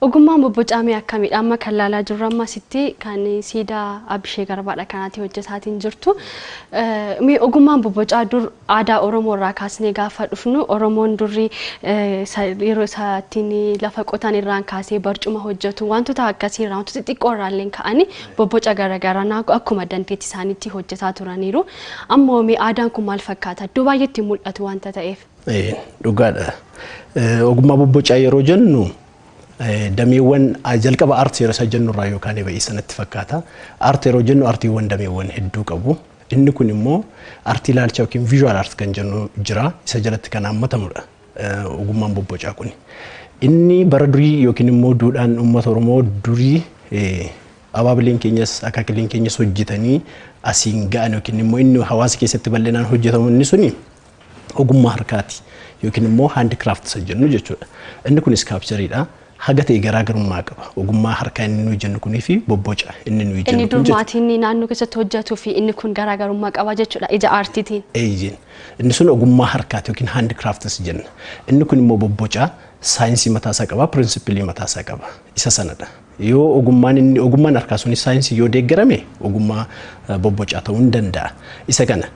Ogummaan bobbocamee akkamidha? Amma kan laalaa jirru amma asitti kan siidaa Abishee Garbaadha kanaati hojjetaatiin jirtu. Mee ogummaan bobbocaa dur aadaa Oromoo irraa kaasnee gaafa dhufnu, Oromoon durri yeroo isaattiin lafa qotan irraan kaasee barcuma hojjetu, wantoota akkasii irraa, wantoota xixiqqoo irraa illee ka'anii bobboca garaagaraa akkuma dandeettii isaaniitti hojjetaa turaniiru. Ammoo mee aadaan kun maal fakkaata? Iddoo baay'eetti mul'atu wanta ta'eef. Dhugaadha. Ogummaa bobbocaa yeroo jennu, dameewwan jalqaba aartii yeroo isa jennu irraa yookaan ba'ii sanatti fakkaata. Aartii yeroo jennu aartiiwwan dameewwan hedduu qabu. Inni kun immoo aartii ilaalcha yookiin visual art kan jennu jira. Isa jalatti kan haammatamudha ogummaan bobbocaa kun. Inni bara durii yookiin immoo duudhaan uummata Oromoo durii, abaabileen keenyas akaakileen keenyas hojjetanii asiin ga'an, yookiin immoo inni hawaasa keessatti bal'inaan hojjetamu, inni suni ogummaa harkaati yookiin immoo handicraft isa jennu jechuudha. Inni kun sculptureiidha. Haga ta'e garaagarummaa qaba. Ogummaa harkaa inni nuyi jennu kunii fi bobboca inni nuyi jennu Inni kun dur jechuudha. maatiin naannoo keessatti hojjetuu fi inni kun garaagarummaa qaba jechuudha ija aartiitiin. Eeyyeen. Inni sun ogummaa harkaati yookiin handicrafts jenna. Inni kun immoo bobboca saayinsii mataasaa qaba, principle mataasaa qaba. Isa sanadha. Yoo ogummaan inni ogummaan harkaa sunis saayinsii yoo deeggarame, ogummaa bobbocaa ta'uu hin danda'a. Isa kana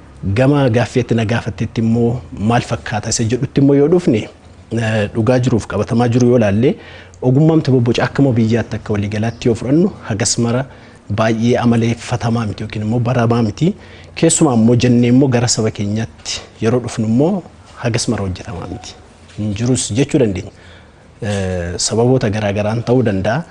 gama gaaffeetti na gaafattetti immoo maal fakkaata isa jedhutti immoo yoo dhufne, dhugaa jiruuf qabatamaa jiru yoo ilaalle, ogummaamti bobbocaa akkuma biyyaatti akka waliigalaatti yoo fudhannu hagas mara baay'ee amaleeffatamaa miti yookiin immoo baramaa miti. Keessumaa immoo jennee immoo gara saba keenyaatti yeroo dhufnu immoo hagas mara hojjetamaa miti. Hin jirus jechuu dandeenya. Sababoota garaagaraan ta'uu danda'a.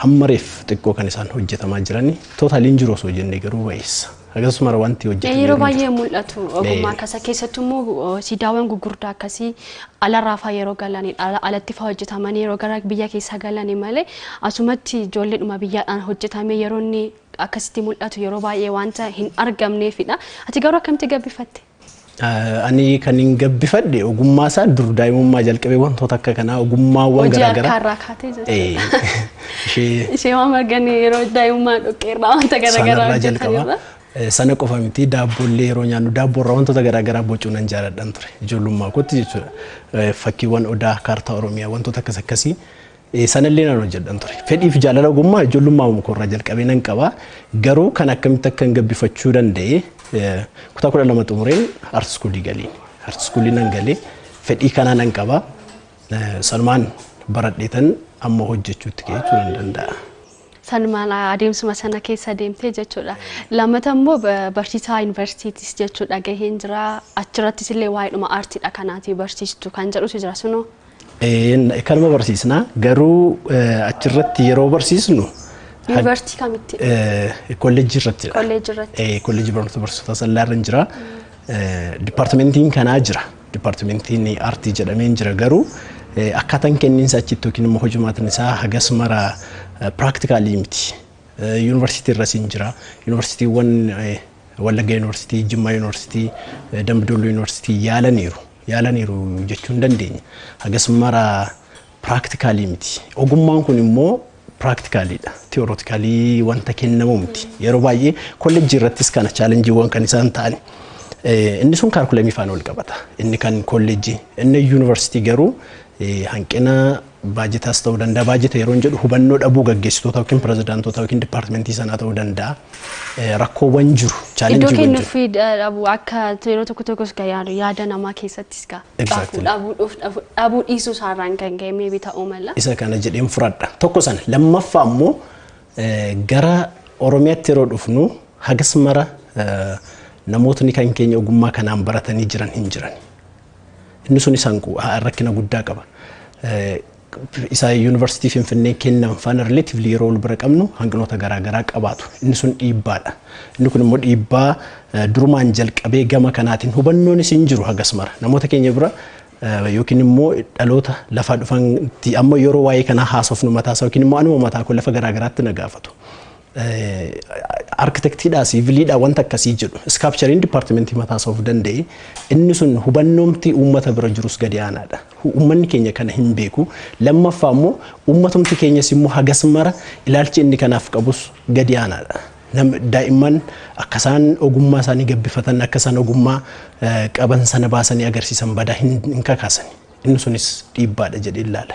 Hamma reef xiqqoo kan isaan hojjetamaa jiran, totally hin jiru osoo jennee garuu ba'eessa. Akkasuma wanti hojjetame Yeroo hin jiru. baay'ee mul'atu ogummaa akkasa, keessattuu immoo siidaawwan gurguddaa akkasii alarraa fa'aa yeroo galanidha. Alatti fa'aa hojjetamanii yeroo gara biyya keessaa galanii malee, asumatti ijoolleedhuma biyyaadhaan hojjetamee yeroo inni akkasitti mul'atu yeroo baay'ee wanta hin argamneefidha. Ati garuu akkamitti gabbifatte? Ani kan hin gabbifadhe ogummaa isaa dur daa'imummaa jalqabee wantoota akka kanaa ogummaawwan Hojii garaagaraa. harkaarraa kaatee jechuudha. Ishee Ishee waan arganii yeroo daa'imummaa dhoqqeerraa wanta garaagaraa sanarraa jalqaba. hojjetanirra. Sana qofa miti, daabboollee yeroo nyaannu daabboorraa wantoota garaagaraa bocuu nan jaaladhan ture ijoollummaa kootti jechuudha. Fakkiiwwan odaa, kaartaa Oromiyaa, wantoota akkas akkasii sanallee nan hojjedhan ture. Fedhii fi jaalala ogummaa ijoollummaa koorraa jalqabee nan qaba. Garuu kan akkamitti akka hin gabbifachuu danda'e, kutaa 12 xumureen art schoolii galiin. Art schoolii nan galee, fedhii kanaa nan qaba. Sanumaan baradheetan amma hojjechuutti ka'e jechuu nan danda'a. Sanumaan adeemsuma sana keessa deemtee jechuudha. Lammata immoo barsiisaa yuunivarsiitiis jechuudha gaheen jira. Achirrattis illee waa'eedhuma aartiidha kanaati barsiistu kan jedhutu jira sunoo. Kanuma barsiisna, garuu achirratti yeroo barsiisnu Yuunivarsiitii kamitti? Kolleejjii irrattidha. Kolleejjii irratti. Kolleejjii barnoota barsiisota Sallaa irra jira. Dipaartimentiin kanaa jira. Dipaartimentiin aartii jedhamee jira, garuu akkaataan kenniinsa achitti yookiin immoo hojimaatiin isaa hagas mara practical miti. Yuunivarsiitii irras hin jira. Yuunivarsiitiiwwan Wallagga Yuunivarsiitii, Jimmaa Yuunivarsiitii, Dambi Yuunivarsiitii yaalaniiru. Yaalaniiru jechuu hin dandeenya. Hagas mara practical miti. Ogummaan kun immoo practicaliidha. Theoretical wanta kennamu miti. Yeroo baay'ee kolleejjii irrattis kana challengeiiwwan kan isaan ta'an. Inni sun curriculumii faana wal qabata. Inni kan kolleejjii. Inni yuunivarsiitii garuu hanqina baajetaas ta'uu danda'a. Baajeta yeroo jedhu hubannoo dhabuu gaggeessitoota yookiin pirezidaantoota yookiin dipaartimentii sanaa ta'uu danda'a. Rakkoowwan jiru. Iddoo Challengeiiwwan jiru. kennuufii dhabu, akka yeroo tokko tokkos yaada namaa keessattis gaa dhabuu dhiisuu isaarraan kan ka'e maybe ta'uu mala. Isa kana jedheen fudhadha. Tokko sana. Lammaffaa immoo gara Oromiyaatti yeroo dhufnu hagas mara namootni kan keenya ogummaa kanaan baratanii jiran hin jiran. Inni sun isaan rakkina guddaa qaba. Isa yuunivarsiitii Finfinnee kennan faana relatively yeroo wal bira qabnu hanqinoota garaagaraa qabaatu. Inni sun dhiibbaadha. Inni kun immoo dhiibbaa durumaan jalqabee gama kanaatiin hubannoonis hin jiru hagas mara. Namoota keenya bira yookiin immoo dhaloota lafaa dhufanitti amma yeroo waa'ee kanaa haasofnu mataasaa yookiin immoo anuma mataa koo lafa garaagaraatti na gaafatu. Arkitektiidhaa, siiviliidhaa, wanta akkasii jedhu. Sculptureiin dipaartimentii mataasaa of danda'e, inni sun hubannoomti uummata bira jirus gadi aanaadha. Uummanni keenya kana hin beeku. Lammaffaa immoo uummatumti keenyas immoo hagas mara ilaalchi inni kanaaf qabus gadi aanaadha. Daa'imman akka isaan ogummaa isaanii gabbifatan, akka isaan ogummaa qaban sana baasanii agarsiisan badaa hin kakaasan. Inni sunis dhiibbaadha jedhee ilaala.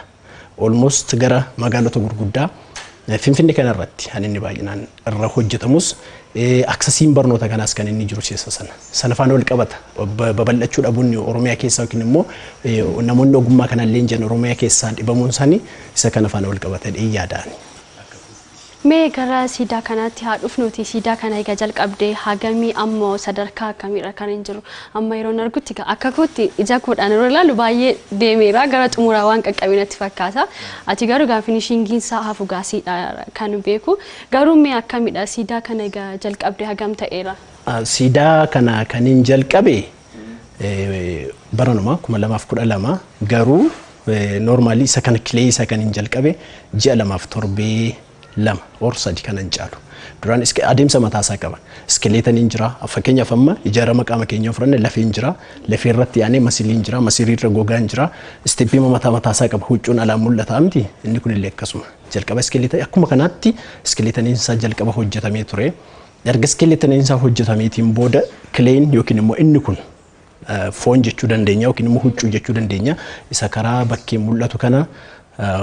Almost gara magaalota gurguddaa Finfinnee kanarratti kan inni baay'inaan irra hojjetamus, accessiin barnoota kanaas kan inni jiru keessa sana. Sana faana wal qabata. Babal'achuu dhabuun Oromiyaa keessaa yookiin immoo namoonni ogummaa kanaan leenji'an Oromiyaa keessaa dhibamuun isaanii isa kana faana wal qabata yaada'ani. Mee gara siidaa kanaatti haa dhufnuuti. Siidaa kana egaa jalqabdee hagamii, ammoo sadarkaa akkamiirra kan hin jiru? Amma yeroon argutti akka kootti ija koodhaan yeroo ilaalu baay'ee deemeera, gara xumuraa waan qaqqabe natti fakkaata. Ati garuu gaa finishingiin isaa hafu gaasiidha kan beeku. Garuu mee akkamidha, siidaa kana egaa jalqabdee hagam ta'eera? Siidaa kana kan hin jalqabe baranuma 2012, garuu normally isa kana clay isa kan hin jalqabe ji'a 2f torbee 2 or 3 kan hin caalu. Duraan adeemsa mataasaa qaba. Skeletoniin jira. Fakkeenyaaf amma ijaarama qaama keenya fudhanne, lafeen jira. Lafee irratti aanee muscleiin jira. Muscle irra gogaan jira. Stepii mataa mataasaa qaba. Huccuun alaan mul'ata miti. Inni kun illee akkasuma. Jalqaba skeleton akkuma kanaatti skeletoniin isaa jalqaba hojjetamee ture. Erga skeletoniin isaa hojjetameetiin booda clayn yookiin immoo inni kun foon jechuu dandeenya yookiin immoo huccuu jechuu dandeenya, isa karaa bakkee mul'atu kana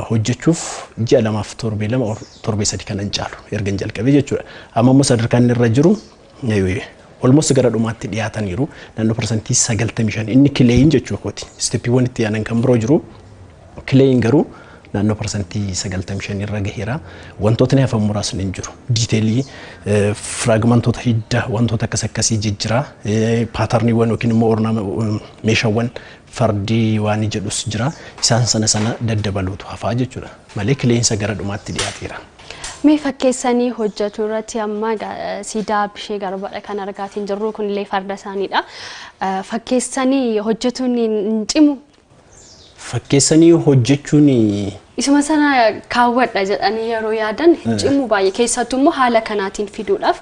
hojjechuuf ji'a 2f torbee 2, torbee 3 kan hin caalu erga hin jalqabee jechuudha. Amma immoo sadarkaan irra jiru almost gara dhumaatti dhiyaataniiru, naannoo 95% inni clayin jechuu kooti. Stepiiwwan itti aanan kan biroo jiru, clayin garuu naannoo 95% irra gaheera. Wantootni hafan muraasni hin jiru. Detailii fragmentoota hidda wantoota akkas akkasii jijjira. Patterniiwwan yookiin immoo meeshaawwan fardii waan jedhus jira. Isaan sana sana daddabaluutu hafaa jechuudha. Malee clayinsa gara dhumaatti dhiyaateera. Mee fakkeessanii hojjetu irratti amma siidaa Abishee Garbaadha kan argaatiin jirru, kunillee farda isaaniidha. Fakkeessanii hojjetuun hin cimu? Fakkeessanii hojjechuun Isuma sana kaawwadha jedhanii yeroo yaadan hin cimu baay'ee, keessattuu immoo haala kanaatiin fiduudhaaf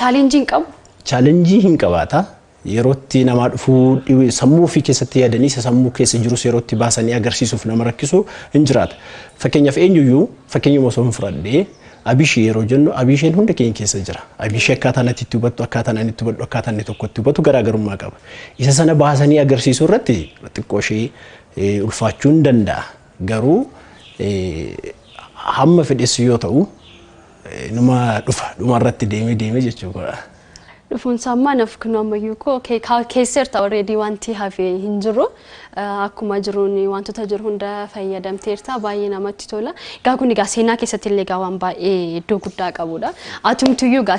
challenge hin qabu? Challenge hin qabaata. Yerootti namaa dhufuu sammuu ofii keessatti yaadanii isa sammuu keessa jirus yerootti baasanii agarsiisuuf nama rakkisu hin jiraata. Fakkeenyaaf eenyuyyuu fakkeenyuma osoo hin fudhadhee, Abishee yeroo jennu Abisheen hunda keenya keessa jira. Abishee akkaataan ati itti hubattu, akkaataan ani itti hubadhu, akkaataan inni tokko itti hubatu garaagarummaa qaba. Isa sana baasanii agarsiisuu irratti xiqqoo ishee ulfaachuu hin danda'a. Garuu hamma fedhes yoo ta'u numa dhufa, dhuma irratti deemee deemee jechuudha. Dhufuunsa ammaa naaf kun ammayyuu koo keesseerta, already wanti hafe hin jiru. Akkuma jiruun wantoota jiru hunda fayyadamteerta, baay'ee namatti tola. Egaa kun egaa seenaa keessatti illee egaa waan baay'ee iddoo guddaa qabudha. Atumtuyyuu egaa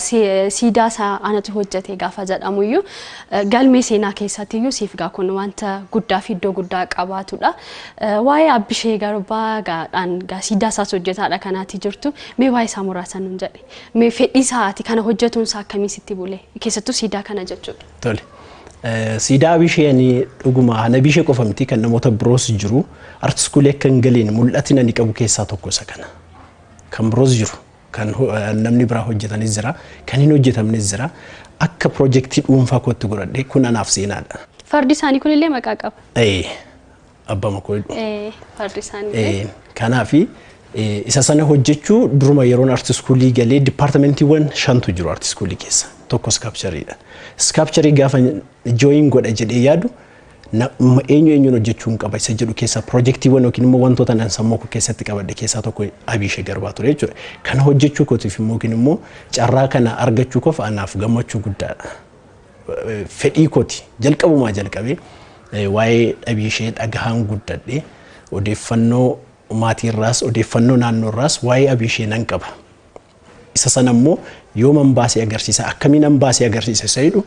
siidaa isaa anatu hojjete gaafa jedhamuyyuu galmee seenaa keessatti iyyuu siif egaa kun wanta guddaa fi iddoo guddaa qabaatudha. Waa'ee Abbishee Garbaa gaadhaan egaa siidaa isaas hojjetaadha kanaati jirtu. Mee waa'ee isaa muraasa nuun jedhe. Mee fedhii isaati kana hojjetuun isaa akkamii sitti bule? Keessattuu siidaa kana jechuudha. Tole. Siidaa Abisheen dhuguma Abishee qofa miti, kan namoota biroos jiru. Art schoolii akka hin galeen mul'atina ani qabu keessaa tokko isa kana. Kan biroos jiru. Kan namni biraa hojjetanis jira. Kan hin hojjetamnes jira. Akka piroojeektii dhuunfaa kootti godhadhe, kun anaaf seenaadha. Fardi isaanii kunillee maqaa qaba. Abbaa Makoo. Fardi isaanii. Kanaafi isa sana hojjechuu duruma yeroon art schoolii galee departmentiiwwan shantu jiru art schoolii keessa. Tokko sculptureiidha. Sculpture gaafa join godha jedhee yaadu eenyu eenyuun hojjechuu hin qaba isa jedhu keessaa piroojeektiiwwan yookiin immoo wantoota nan sammuu koo keessatti qabadhe keessaa tokko Abishee Garbaa ture jechuudha. Kana hojjechuu kootiif immoo yookiin immoo carraa kana argachuu koof anaaf gammachuu guddaadha. Fedhii kooti jalqabumaa jalqabee waa'ee Abishee dhagahaan guddadhe, odeeffannoo maatiirraas odeeffannoo naannoorraas waa'ee Abishee nan qaba. Isa sana immoo yooman baasee agarsiisa, akkamiin an baasee agarsiisa isa jedhu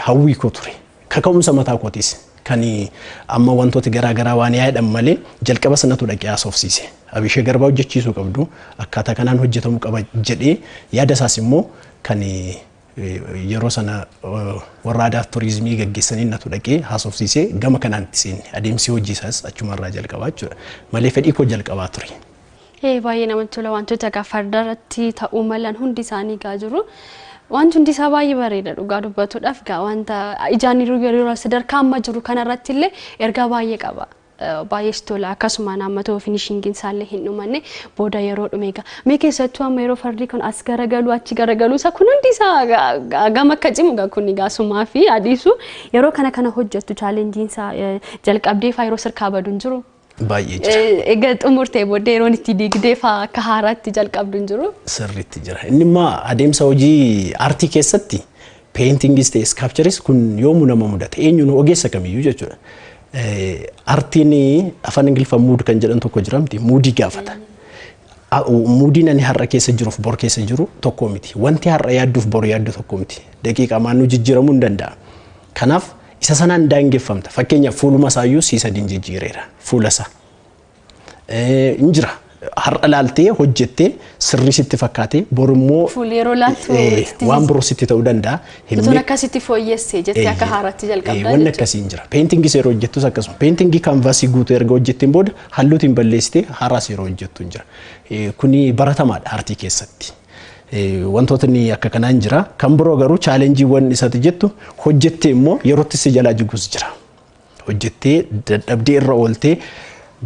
hawwii koo ture. Kaka'umsa mataa kootis kan amma wantooti garaa garaa waan yaadhan malee jalqaba sanatu dhaqee haasofsiise. Abishee Garbaa hojjechiisuu qabdu, akkaataa kanaan hojjetamuu qaba jedhee yaada isaas immoo kan yeroo sana warra aadaa fi turizimii gaggeessanii natu dhaqee haasofsiisee gama kanaan itti seenne, adeemsi hojii isaas achumarraa jalqabaa jechuudha. Malee fedhii koo jalqabaa ture. Baay'ee namatti tola, wantoota egaa farda irratti ta'uu malan hundi isaanii egaa jiru. Wanti hundi isaa baay'ee bareeda dhugaa dubbatuudhaaf, egaa wanta ijaan yeroo sadarkaa amma jiru kanarratti illee ergaa baay'ee qaba. Baay'ee tola, akkasumaan amma ta'u finishingiin isaallee hin dhumanne, booda yeroo dhume egaa. Mee keessattuu amma yeroo fardi kun as garagalu achi garagalu isa kun hundi isaa gama akka cimu egaa kun egaa sumaa fi adiisu yeroo kana kana hojjettu challengeiin isaa jalqabdee faa yeroo sirkaa badu hin jiru. Baay'ee jira. Egaa xumurtee booddee yeroon itti diigdee fa'aa akka haaraatti jalqabdu hin jiru. Sirriitti jira. Inni immoo adeemsa hojii aartii keessatti paintingis ta'e sculptureis kun yoomuu nama mudata. Eenyuun ogeessa kamiyyuu jechuudha. Aartiin afaan Ingiliffaan mood kan jedhan tokko jira miti, moodii gaafata. Moodiin ani har'a keessa jiruuf bor keessa jiru tokko miti. Wanti har'a yaadduuf bor yaaddu tokko miti. Daqiiqaa maannuu jijjiiramuu hin danda'a. Kanaaf isa sanaan daangeffamta. Fakkeenyaaf fuuluma isaayyuu sii sadiin jijjiireera. Fuula isaa. Hin jira. Har'a laaltee hojjettee sirrii sitti fakkaate bor immoo Fuulli yeroo laaltu waan biroo sitti ta'uu danda'a. Utuun akkasitti fooyyessee jettee akka haaraatti jalqabdaa Wanni akkasii hin jira. Paintingis yeroo hojjettus akkasuma. Paintingii canvasii guutuu erga hojjetteen booda halluutiin balleessitee haaraas yeroo hojjettu hin jira. Kuni baratamaadha aartii keessatti. Wantootni akka kanaa hin jira. Kan biroo garuu challengeiiwwan isatti jettu hojjettee immoo yerootti si jalaa jigus jira. Hojjettee dadhabdee irra ooltee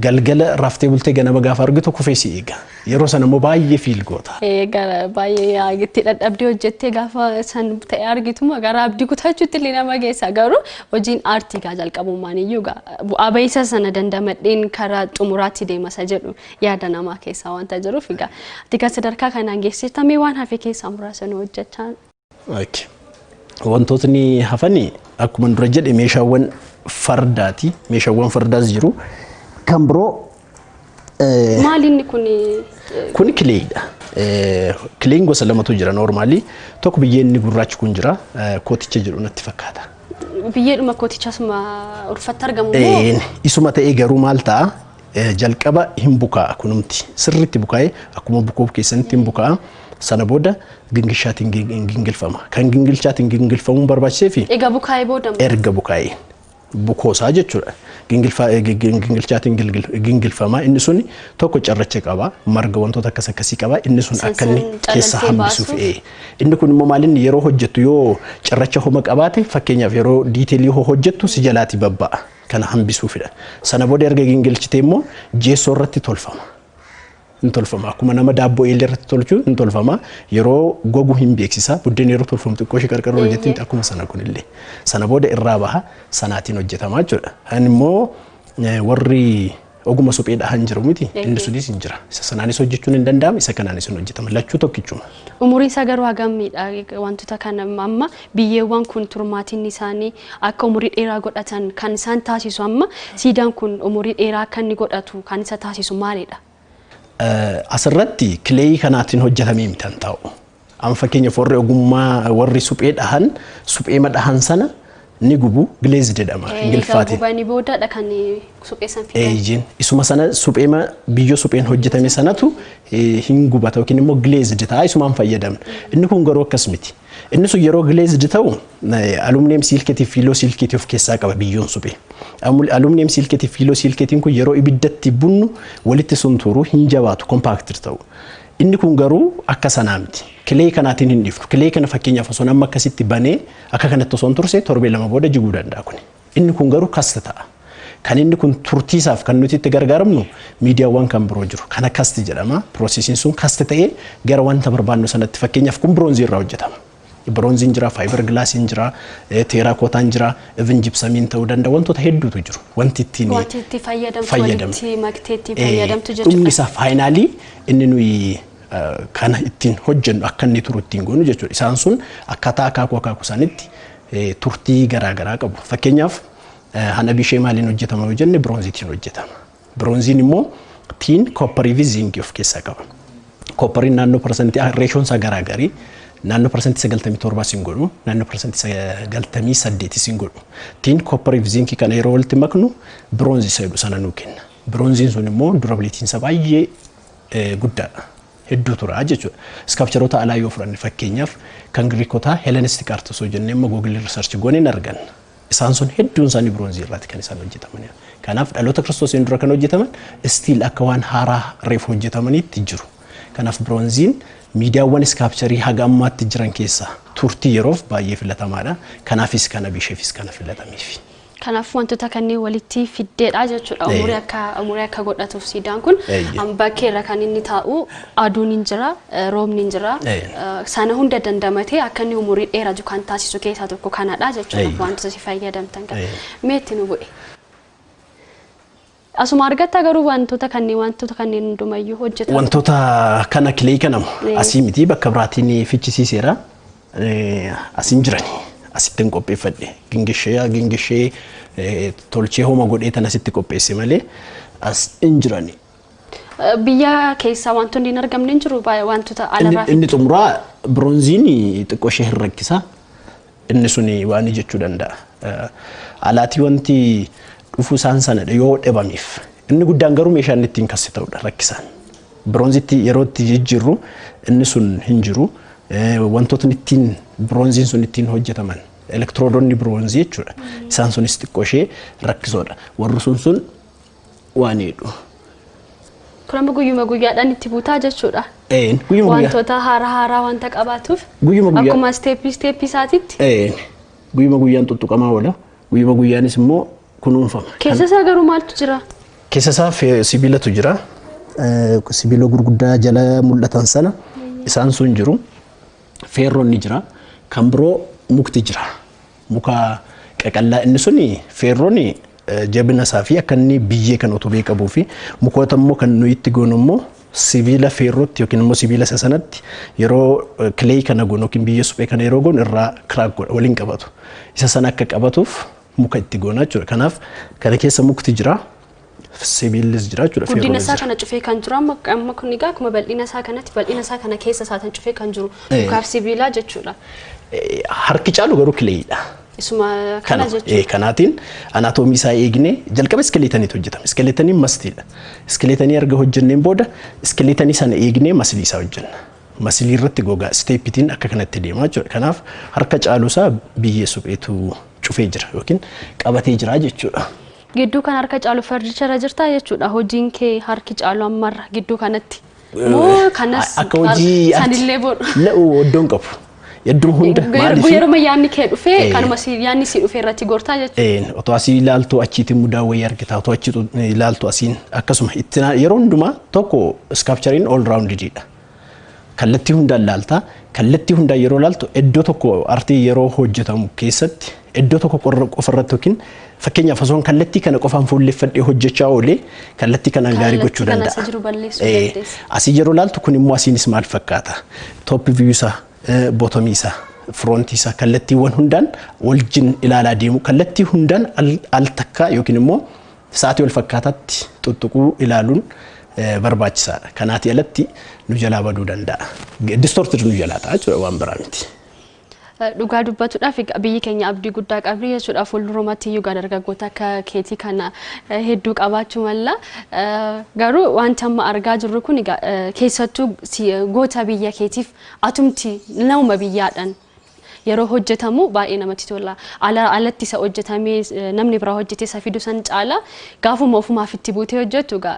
galgala raftee bultee ganama gaafa argitu kufee si eega. Yeroo sana immoo baay'ee feel goota. Gara baay'ee itti dadhabdee hojjettee gaafa san ta'e argituma gara abdii kutachuutti illee nama geessa. Garuu hojiin aartii gaa jalqabummaan iyyuu bu'aa ba'iisa sana dandamadheen karaa xumuraatti deema isa jedhu yaada namaa keessaa wanta jiruuf egaa ati kan sadarkaa kanaan geessiftamee waan hafe keessaa muraasa nu hojjechaa. Wantootni hafani akkuma dura jedhe meeshaawwan fardaati. Meeshaawwan fardaas jiru. Kan biroo Maali inni kun? Kun claydha. Clayn gosa lamatu jira normally. Tokko biyyeen inni gurraachi kun jira. Kooticha jedhu natti fakkaata. Biyyeedhuma kooticha asuma ulfatti argamu moo? Isuma ta'ee garuu maal ta'a? Jalqaba hin bukaa'a kunumti. Sirriitti bukaa'ee akkuma bukoo keessanitti hin bukaa'a. Sana booda gingilchaatiin gingilfama. Kan gingilchaatiin gingilfamuun barbaachisee fi Egaa bukaa'ee booda erga bukaa'ee bukoosaa jechuudha. Gingilchaatiin gingilfama. Inni sun tokko cirracha qaba. Marga wantoota akkas akkasii qaba. Inni sun akka inni keessa hambisuuf. Inni kun immoo maalinni yeroo hojjettu yoo cirracha homa qabaate, fakkeenyaaf yeroo detailii hoo hojjettu si jalaatii babba'a. Kana hambisuufidha. Sana booda erga gingilchitee immoo jeessoo irratti tolfama. Hin tolfama. Akkuma nama daabboo eelee irratti tolchu hin tolfama. Yeroo gogu hin beeksisa. Buddeen yeroo tolfamu xiqqoo ishee qarqara hojjetti akkuma sana kunillee. Sana booda irraa baha, sanaatiin hojjetama jechuudha. Inni immoo warri oguma suphee dhahan jiru miti. Inni sunis hin jira. Isa sanaanis hojjechuun hin danda'amu, isa kanaanis hin hojjetama. Lachuu tokkichuma. Umuriin isaa garuu hagamidha? Wantoota kana amma biyyeewwan kun turmaatiin isaanii akka umurii dheeraa godhatan kan isaan taasisu, amma siidaan kun umurii dheeraa akka inni godhatu kan isa taasisu maalidha? Asirratti clayii kanaatiin hojjetamee miti kan taa'u. Amma fakkeenyaaf warri ogummaa warri suphee dhahan supheema dhahan sana ni gubu, glaze jedhama Ingiliffaatiin. Gubanii boodadha kan suphee san fidan. Eeyyiin isuma sana supheema biyyoo supheen hojjetame sanatu hin gubata yookiin immoo glazed ta'a, isumaan fayyadamna. Inni kun garuu akkas miti. Inni sun yeroo glazed ta'u aluminum silicateii fi phyllosilicateii of keessaa qaba biyyoon suphee. Aluminum silicateii fi phyllosilicateiin kun yeroo ibiddatti bunnu walitti suntuuru hin jabaatu, compacted ta'u. Inni kun garuu akka sanaa miti. Clay kanaatiin hin dhiifnu. Clay kana fakkeenyaaf osoo amma akkasitti banee akka kanatti osoo hin turse torbee 2 booda jiguu danda'a kuni. Inni kun garuu cast ta'a. Kan inni kun turtiisaaf kan nuti itti gargaaramnu miidiyaawwan kan biroo jiru. Kana cast jedhama. Processiin sun cast ta'ee gara wanta barbaannu sanatti, fakkeenyaaf kun bronzeii irraa hojjetama. Bronzeiin jira, fiber glassiin jira, terracottaan jira, even gypsumiin ta'uu danda'a. Wantoota hedduutu jiru. Wanti ittiin Wanti itti fayyadamtu walitti maktee itti fayyadamtu jechuudha. Dhumni isaa finally inni nuyi kana ittiin hojjennu akka inni turu ittiin goonu jechuudha. Isaan sun akkaataa akaakuu akaakuu isaaniitti turtii garaagaraa qabu. Fakkeenyaaf hana bishee maaliin hojjetama yoo jenne bronzeiitiin hojjetama. Bronzeiin immoo tin, copperii fi zincii of keessaa qaba. Copperiin naannoo parsantii ratioon isaa garaagarii naannoo 97% sin godhu, naannoo 98% sin godhu. Tin, copperii fi zincii kana yeroo walitti maknu bronzeii isa jedhu sana nuu kenna. Bronzeiin sun immoo durabilityiin isaa baay'ee guddaadha. Hedduu tura jechuudha. Sculptureoota alaa yoo fudhanne, fakkeenyaaf kan Giriikotaa Hellenistic art osoo jennee amma Google research goonee hin arganna. Isaan sun hedduun isaanii bronzeii irraati kan isaan hojjetaman. Kanaaf dhaloota Kiristoosiin dura kan hojjetaman still akka waan haaraa reefu hojjetamaniitti jiru. Kanaaf bronzeiin miidiyaawwan sculptureii haga ammaatti jiran keessaa turtii yeroof baay'ee filatamaadha. Kanaafis kana bisheefis kana filatameef. Kanaaf wantoota kanneen walitti fiddeedha jechuudha. Umurii akka godhatuuf siidaan kun bakkeerra kan inni taa'u aduun hin jira, roobni hin jira. Sana hunda dandamatee akka inni umurii dheeratu kan taasisu keessaa tokko kanadha jechuudha. Wantoota si fayyadamtan kana. Mee itti nu bu'e. Asuma argatta garuu wantoota kanneen hundumayyuu hojjetan. Wantoota kana clay kanamu asii miti, bakka biraatiin fichisiiseera. Asiin jirani. Asittiin qopheeffadhe. Gingishee tolchee homa godhee tan asitti qopheesse malee as hin jirani. Biyya keessaa wantoonni hin argamne hin jiru wantoota alarraa. Inni xumuraa biroonziin xiqqoo ishee hin rakkisa. Inni suni waan jechuu danda'a. Alaatii wanti dhufuu isaan sanadha yoo dhabameef. Inni guddaan garuu meeshaan ittiin kasse ta'udha rakkisaan. Biroonzitti yeroo itti jijjiirru inni sun hin jiru. Wantootni ittiin biroonziin sun ittiin hojjetaman elektiroodonni biroonzii jechuudha. Isaan sunis xiqqoo ishee rakkisoodha. Warri sun waan hedhu. Kun amma guyyuma guyyaadhaan itti buutaa jechuudha. Een, guyyuma guyyaa. Wantoota haaraa haaraa wanta qabaatuuf. Guyyuma guyyaa. Akkuma step isaatitti. Een, guyyuma guyyaan tuttuqamaa oola. Guyyuma guyyaanis immoo kunuunfama. Keessa isaa garuu maaltu jira? Keessa isaa sibiilatu jira. Sibiila gurguddaa jala mul'atan sana isaan sun jiru. Feerroon ni jira. Kan biroo mukti jira. Muka qaqallaa inni suni feerroon jabina isaa fi akka inni biyyee kan utubee qabuu fi mukoota immoo kan nuyi itti goonu immoo sibiila feerrootti yookiin immoo sibiila isa sanatti yeroo clay kana goonu yookiin biyyee suphee kana yeroo goonu irraa crack godha, waliin qabatu. Isa sana akka qabatuuf muka itti goona jechuudha. Kanaaf kana keessa mukti jira. Sibiillis jira jechuudha. Guddina Feerroonis isaa jira. kana cufee kan jiru amma kun egaa akkuma bal'ina isaa kanatti bal'ina isaa kana keessa isaatiin cufee kan jiru mukaaf sibiilaa jechuudha. Harki caalu garuu claydha. Isuma kana Kana jechuudha. Kanaatiin anaatoomii isaa eegnee jalqaba skeletoniitu hojjetama. Skeletoniin mustiidha. Skeletonii erga hojjenneen booda skeletonii sana eegnee muscle isaa hojjenna. Muscle irratti gogaa stepitiin akka kanatti deemaa jechuudha. Kanaaf harka caalu isaa biyyee supheetu cufee jira yookiin qabatee jira jechuudha. Gidduu kan harka caalu furniture jirtaa jechuudha. Hojiin kee harki caalu ammarra gidduu kanatti. Moo kanas Akka hojii sanillee godhu. La'u iddoon qabu. Iddoo hunda maaliif Yeroo yaadni kee dhufee kanuma yaadni si dhufee irratti gortaa jechuudha. Otoo asii ilaaltu achiitiin mudaa wayii argita, otoo achi ilaaltu asiin akkasuma itti yeroo hundumaa tokko sculptureiin all roundedidha. Kallattii hundaan ilaalta. Kallattii hundaan yeroo ilaaltu iddoo tokko artii yeroo hojjetamu keessatti iddoo tokko qofa irratti yookiin fakkeenyaaf osoo kallattii kana qofaan fuulleffadhee hojjechaa oolee kallattii kanaan gaarii gochuu Kallattii kana danda'a. isa jiru balleessuu dandeessa. Asii yeroo ilaaltu kun immoo asiinis maal fakkaata? Top view isaa, bottom isaa, front isaa kallattiiwwan hundaan waljin ilaalaa deemu, kallattii hundaan al takkaa yookiin immoo sa'aatii wal fakkaataatti tuttuquu ilaaluun barbaachisaadha. Kanaatii alatti nu jalaa baduu danda'a. Distorted nu jalaa ta'a jechuudha, waan biraa miti. Dhugaa dubbatuudhaaf egaa biyyi keenya abdii guddaa qabdi jechuudha. Fuuldurumatti iyyuu gaa dargaggoota akka keetii kana hedduu qabaachuu malla. Garuu wanti amma argaa jirru kun egaa keessattuu goota biyya keetiif atumti nama biyyaadhaan yeroo hojjetamu baay'ee namatti tola. Alatti isa hojjetamee namni biraa hojjetee isa fidu san caala gaafuma ofumaaf itti buutee hojjettu egaa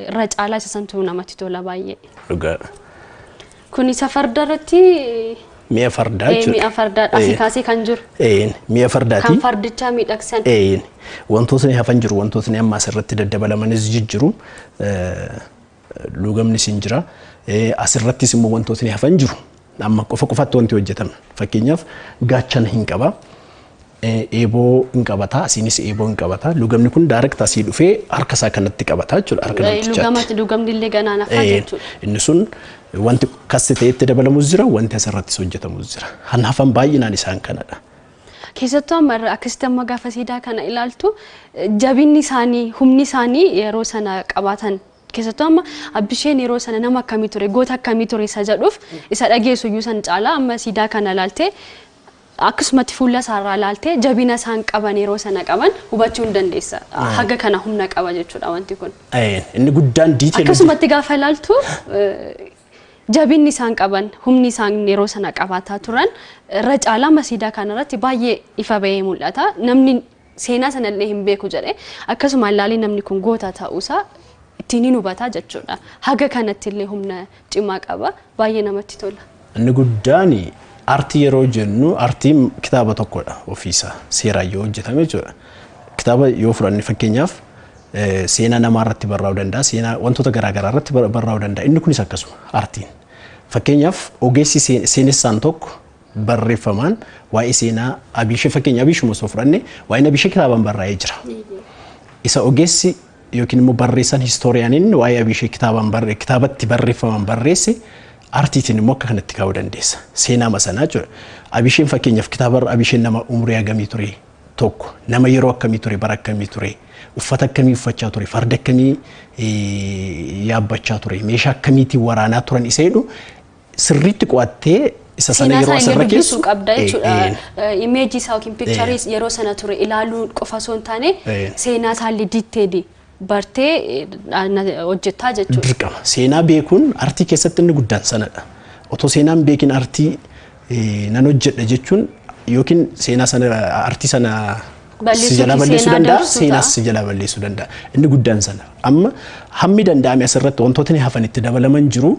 irra caalaa isa santu namatti tola baay'ee. Dhugaadha. Kun isa farda irratti Mi'a fardaa jechuudha. Mi'a fardaa asii kaasee kan jiru. Mi'a fardaati. Kan fardichaa miidhagsan. Wantootni hafan jiru, wantootni amma asirratti daddabalamanis jijjiru. Lugamnis hin jira. Asirrattis immoo wantootni hafan jiru. Amma qofa qofatti wanti hojjetame. Fakkeenyaaf gaachana hin qaba. Eeboo hin qabata. Asiinis eeboo hin qabata. Lugamni kun direct asii dhufee harka isaa kanatti qabata jechuudha. Harka namtichaatti. Lugamni illee ganaan hafaa jechuudha. Inni sun wanti kassi ta'etti dabalamus jira, wanti asirrattis hojjetamus jira. Han hafan baay'inaan isaan kanadha. Keessattuu amma akkasitti amma gaafa siidaa kana ilaaltu jabinni isaanii, humni isaanii yeroo sana qabaatan, keessattuu amma Abbisheen yeroo sana nama akkamii ture, goota akkamii ture isa jedhuuf isa dhageessu iyyuu san caalaa amma siidaa kana ilaaltee akkasumatti fuula isaarraa ilaaltee jabina isaan qaban yeroo sana qaban hubachuu hin dandeessa. Haga kana humna qaba jechuudha wanti kun. Inni guddaan detail. Akkasumatti gaafa ilaaltu jabinni isaan qaban, humni isaan yeroo sana qabaataa turan irra caalaa masiidaa kanarratti baay'ee ifa bahee mul'ata. Namni seenaa sanallee hin beeku jedhee akkasuma ilaalee namni kun goota ta'uusaa ittiin hin hubataa jechuudha. Haga kanatti illee humna cimaa qaba. Baay'ee namatti tola. Inni guddaan artii yeroo jennu artiin kitaaba tokkodha ofiisaa seeraan yoo hojjetame jechuudha. Kitaaba yoo fudhanne fakkeenyaaf seenaa namaa irratti barraa'uu danda'a, seenaa wantoota garaagaraa irratti barraa'uu danda'a. Inni kunis akkasuma artiin. Fakkeenyaaf ogeessi seenessaan tokko barreeffamaan waa'ee seenaa Abiishee, fakkeenya Abiishuma osoo fudhanne, waa'een Abiishee kitaabaan barraa'ee jira. Isa ogeessi yookiin immoo barreessan historiyaaniin waa'ee Abishee kitaabatti barreeffaman barreesse artiitiin immoo akka kanatti kaa'uu dandeessa. Seenaa sanaa jechuudha. Abisheen fakkeenyaaf kitaaba Abisheen nama umurii hagamii ture tokko, nama yeroo akkamii ture, bara akkamii ture, uffata akkamii uffachaa ture, farda akkamii yaabbachaa ture, meeshaa akkamiitiin waraanaa turan isa jedhu sirriitti qo'attee isa sana Seenaa yeroo isaa asirra illee keessu dubbisuu qabda jechuudha. Imeejii isaa yookiin piikcharii yeroo sana ture ilaaluu qofa osoo hin taane seenaa isaa illee diiteeli bartee hojjettaa jechuudha. Dirqama. Seenaa beekuun artii keessatti inni guddaan sanadha. Otoo seenaan beekin artii nan hojjedha jechuun yookiin seenaa sana artii sana si jalaa balleessuu danda'a, seenaas si jalaa balleessuu danda'a. Inni guddaan sana. Amma hammi danda'ame asirratti wantootni hafan itti dabalaman jiru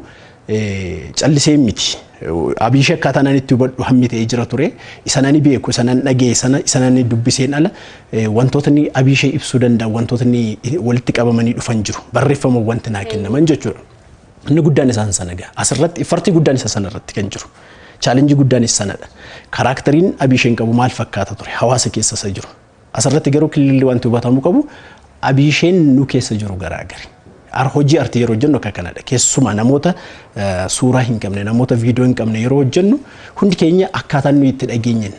callisee miti. Abishee akkaataa naan itti hubadhu hammi ta'ee jira ture. Isa nani beeku, isa nan dhaga'e, isa nani dubbiseen ala wantootni Abishee ibsuu danda'an wantootni walitti qabamanii dhufan jiru. Barreeffama wanti naa kennaman jechuudha. Inni guddaan isaan sana gaha. Asirratti farti guddaan isa sanarratti kan jiru. Chaalenjii guddaan isa sanadha. Karaakteriin Abisheen qabu maal fakkaata ture hawaasa keessa isa jiru. Asirratti garuu kililli wanti hubatamuu qabu Abisheen nu keessa jiru garaagari. Hojii artii yeroo hojjennu akka kanadha. Keessumaa namoota suuraa hin qabne, namoota viidiyoo hin qabne yeroo hojjennu hundi keenya akkaataa nuyi itti dhageenyen,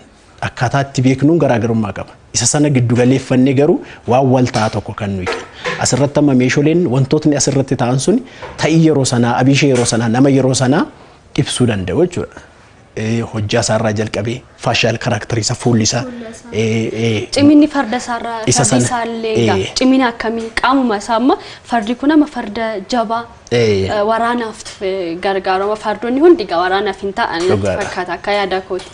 akkaataa itti beeknuun garaagarummaa qaba. Isa sana giddu galeeffannee garuu waan wal ta'aa tokko kan nuyi kennu. Asirratti amma meeshaaleen wantootni asirratti ta'an sun ta'ii yeroo sanaa, Abishee yeroo sanaa, nama yeroo sanaa ibsuu danda'u jechuudha. Hojjaa isaarraa jalqabee faashaal karaakterii isaa, fuulli isaa. Ciminni farda isaarraa fardi isaallee cimina akkamii qaamuma isaa amma fardi kun amma farda jabaa waraanaaf gargaarama. Fardoonni hundi egaa waraanaaf hin ta'an natti fakkaata akka yaada kooti.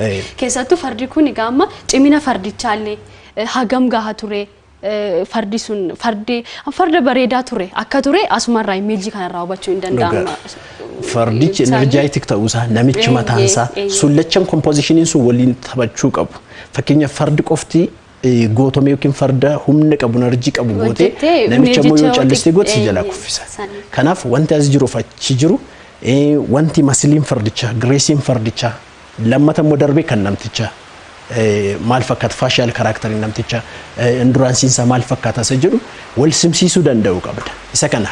Keessattuu fardi kun egaa amma cimina fardichaallee hagam gaha ture. Fardi sun fardi farda bareedaa ture akka ture asumarraa imeejii kanarraa hubachuu hin danda'ama. Fardichi enerjaayitik ta'uusaa, namichi mataansaa sullachan kompoozishiniin sun waliin taphachuu qabu. Fakkeenyaaf fardi qofti gootomee yookiin farda humna qabu enerjii qabu gootee namicha immoo yoo callistee goote si jalaa kuffisa. Kanaaf wanti as jiruuf achi jiru wanti masiliin fardichaa, gireesiin fardichaa lammata immoo darbee kan namtichaa maal fakkaata, faashaal karaakteriin namtichaa enduraansiin isaa maal fakkaata isa jedhu wal simsiisuu danda'u qabda. Isa kana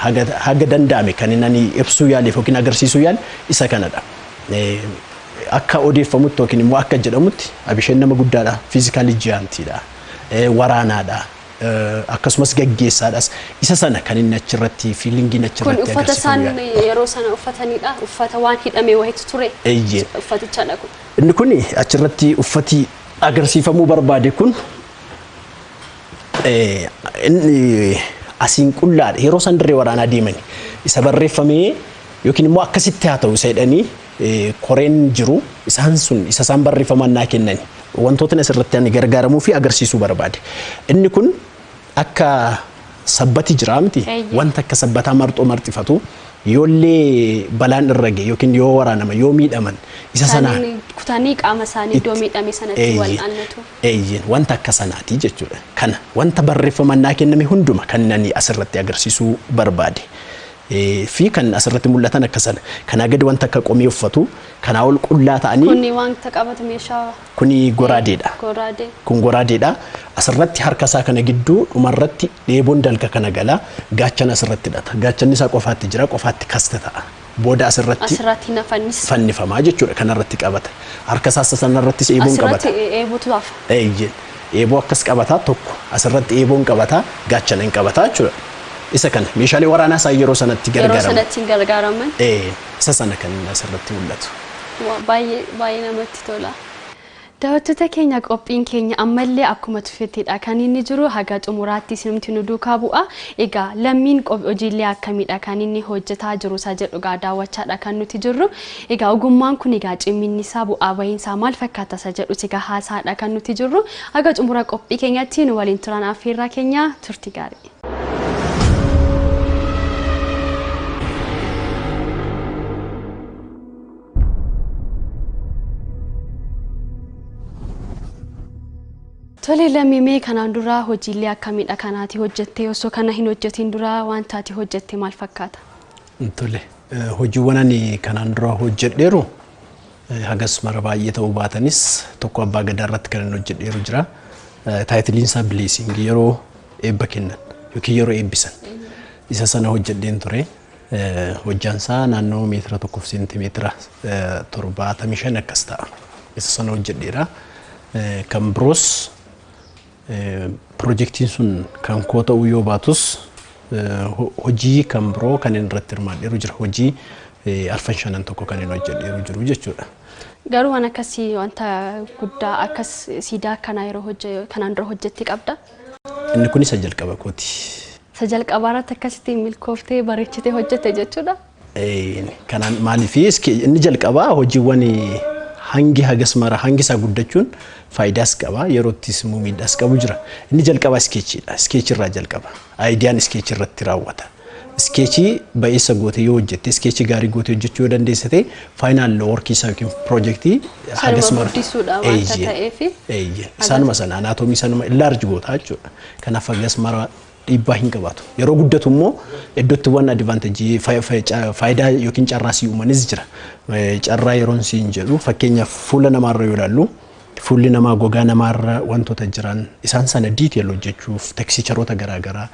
haga danda'ame kan inni ibsuu yaaleef yookiin agarsiisuu yaale isa kanadha. Akka odeeffamutti yookiin immoo akka jedhamutti Abisheen nama guddaadha, fiizikaalii jiyaantiidha, waraanaadha. Akkasumas gaggeessaadhas. Isa sana kan inni achirratti fiilingiin achirratti agarsiifamu. Kun uffata isaan yeroo sana uffatanidha. Uffata waan hidhame wayiitu ture. Uffatichadha kun. Inni kun achirratti uffati agarsiifamuu barbaade kun inni asiin qullaadha. Yeroo isaan dirree waraanaa deemani isa barreeffamee yookiin immoo akkasitti haa ta'u isa jedhanii koreen jiru isaan sun isa isaan barreeffaman naa kennani. Wantootni asirratti ani gargaaramuu fi agarsiisuu barbaade. Inni kun akka sabbati jira miti, wanta akka sabbataa marxoo marxifatu yoollee balaan irra ga'e yookiin yoo waraanama yoo miidhaman isa sanaan kutanii qaama isaanii iddoo miidhame sanatti wal'aannatu. Eeyyeen wanta akka sanaati jechuudha. Kana wanta barreeffaman naa kenname hunduma kan ani asirratti agarsiisuu barbaade. Fi kan asirratti mul'atan akka sana. Kanaa gadi wanta akka qomee uffatu, kanaa ol qullaa ta'anii. Kuni wanta qabatu meeshaa. Kuni goraadeedha. Goraadee. Kun goraadeedha. Asirratti harka isaa kana gidduu dhumarratti dheeboon dalga kana gala. Gaachana asirratti hidhata. Gaachanni isaa qofaatti jira, qofaatti kasta ta'a. Booda asirratti Asirratti na fannisa. Fannifamaa jechuudha kanarratti qabata. Harka isaa sanarrattis eeboon qabata. Asirratti eebootu hafa. Eeyyeen. Eeboo akkas qabataa tokko asirratti eeboon qabataa gaachana hin qabataa jechuudha. Isa kana meeshaalee waraanaa isaa yeroo sanatti gargaaraman. Yeroo sanatti hin gargaaraman. Isa sana kan asirratti mul'atu. Baay'ee baay'ee namatti tola. Daawwattoota keenya qophiin keenya ammallee akkuma tufetteedha kan inni jiru haga xumuraatti isinumti nu duukaa bu'a. Egaa lammiin hojiilee akkamiidha kan inni hojjetaa jiru isa jedhu egaa daawwachaadha kan nuti jirru. Egaa ogummaan kun egaa ciminni isaa bu'aa bahiin isaa maal fakkaata isa jedhus egaa haasaadha kan nuti jirru. Haga xumura qophii keenyatti nu waliin turan affeerraa keenya turti gaarii. Tole lammii mee kanaan dura hojiilee akkamiidha kanaati hojjettee osoo kana hin hojjetin dura wanta ati hojjette maal fakkaata? Tole hojiiwwan ani kanaan dura hojjedheeru hagas mara baay'ee ta'uu baatanis tokko abbaa gadaa irratti kan inni hojjedheeru jira. Taayitiliin isaa Bileesing yeroo eebba kennan yookiin yeroo eebbisan. Isa sana hojjedheen ture. Hojjaan isaa naannoo meetira 1f seentimeetira 75 akkas ta'a. Isa sana hojjedheera. Kan biroos piroojeektiin sun kan koo ta'uu yoo baatus, hojii kan biroo kan inni irratti hirmaadheeru jira. Hojii arfan shanan tokko kan inni hojjedheeru jiru jechuudha. Garuu waan akkasii, wanta guddaa akkas siidaa akkanaa yeroo kanaan dura hojjetti qabda? Inni kun isa jalqaba kooti. Isa jalqabaa irratti akkasitti milkooftee bareechitee hojjette jechuudha? Kanaan maaliif, inni jalqabaa hojiiwwan hangi hagas mara hangi isaa guddachuun faayidaas qaba, yeroottis immoo miidhaas qabu jira. Inni jalqabaa sketchiidha. Sketch irraa jalqaba. Ideaan sketch irratti raawwata. Sketch ba'eessa gootee yoo hojjette, sketch gaarii gootee hojjechuu yoo dandeessite, final workii isaa yookiin piroojeektii hagas mara guddisuudha wanta ta'eef. Isaanuma sana anatomy sanuma enlarge goota jechuudha. Kanaaf hagas mara dhiibbaa hin qabaatu. Yeroo guddatu immoo iddootti waan advantage, faayidaa yookiin carraa sii uumanis jira. Carraa yeroon siin jedhu, fakkeenyaaf fuula namaarra yoo ilaallu, fuulli namaa, gogaa namaarra wantoota jiran isaan sana detail hojjechuuf, textureoota garaagaraa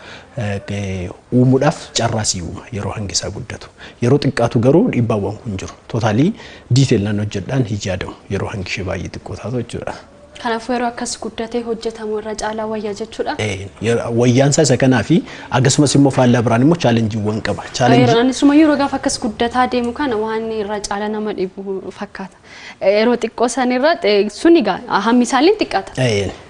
uumuudhaaf carraa sii uuma yeroo hangi isaa guddatu. Yeroo xiqqaatu garuu dhiibbaawwan kun jiru. Totally detail nan hojjedhaan hin yaadamu yeroo hangi ishee baay'ee xiqqoo taatu jechuudha. Kanaafuu yeroo akkas guddatee hojjetamu irra caalaa wayya jechuudha. Wayyaan isaa isa kanaa fi akkasumas immoo faallaa biraan immoo challengeiiwwan qaba. Anisuma yeroo gaafa akkas guddataa deemu kana waan irra caalaa nama dhibu fakkaata. Yeroo xiqqoo sanirra sun egaa hammi isaallee xiqqaata.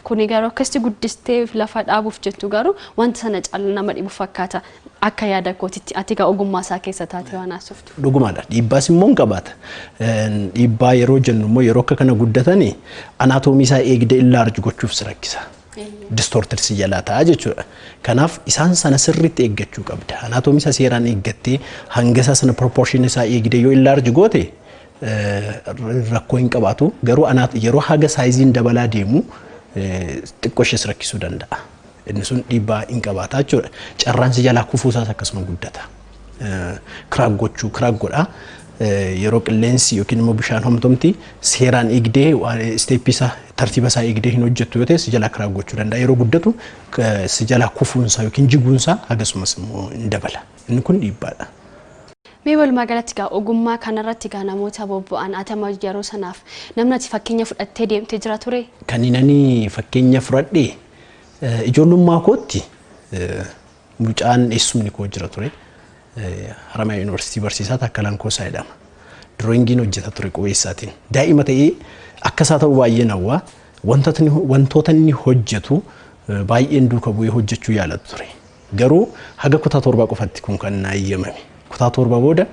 Kuni garuu akkasitti guddistee lafa dhaabuuf jettu garuu wanta sana caalaa nama dhibu fakkaata. Akka yaada kootitti, ati egaa ogummaa isaa keessa taate waan haasoftu. Dhugumaadha. Dhiibbaas immoo hin qabaata. Dhiibbaa yeroo jennu immoo yeroo akka kana guddatanii anatomy isaa eegdee enlarge gochuuf si rakkisa. Distorted si jalaa ta'a jechuudha. Kanaaf isaan sana sirriitti eeggachuu qabda. Anatomy isaa seeraan eeggattee, hanga isaa sana, proportion isaa eegdee yoo enlarge goote rakkoo hin qabaatu. Garuu yeroo haga sizeiin dabalaa deemu xiqqoo ishees rakkisuu danda'a. Inni sun dhiibbaa hin qabaata jechuudha. Carraan si jalaa kufuusaas akkasuma guddata. Crack gochuu, crack godha. Yeroo qilleensi yookiin immoo bishaan homtomti seeraan eegdee, step isaa, tartiiba isaa eegdee hin hojjettu yoo ta'e, si jalaa crack gochuu danda'a. Yeroo guddatu si jalaa kufuunsaa yookiin jiguunsaa akkasumas immoo hin dabala. Inni kun dhiibbaadha. Mee walumaa galatti egaa ogummaa kanarratti egaa namoota bobba'an atama yeroo sanaaf namni ati fakkeenya fudhattee deemtee jira ture? Kan inni fakkeenya fudhadhe, ijoollummaa kootti mucaan eessumni koo jira ture. Haramaya Yuunivarsiitii barsiisaa Taakkalaan Koosaa jedhama. Drawingiin hojjeta ture qubeessaatiin. Daa'ima ta'ee akka isaa ta'u baay'een hawwaa. Wantoota inni hojjetu baay'een duuka bu'ee hojjechuu yaalatu ture. Garuu haga kutaa 7 qofatti kun kan na eeyyamame. Kutaa 7 booda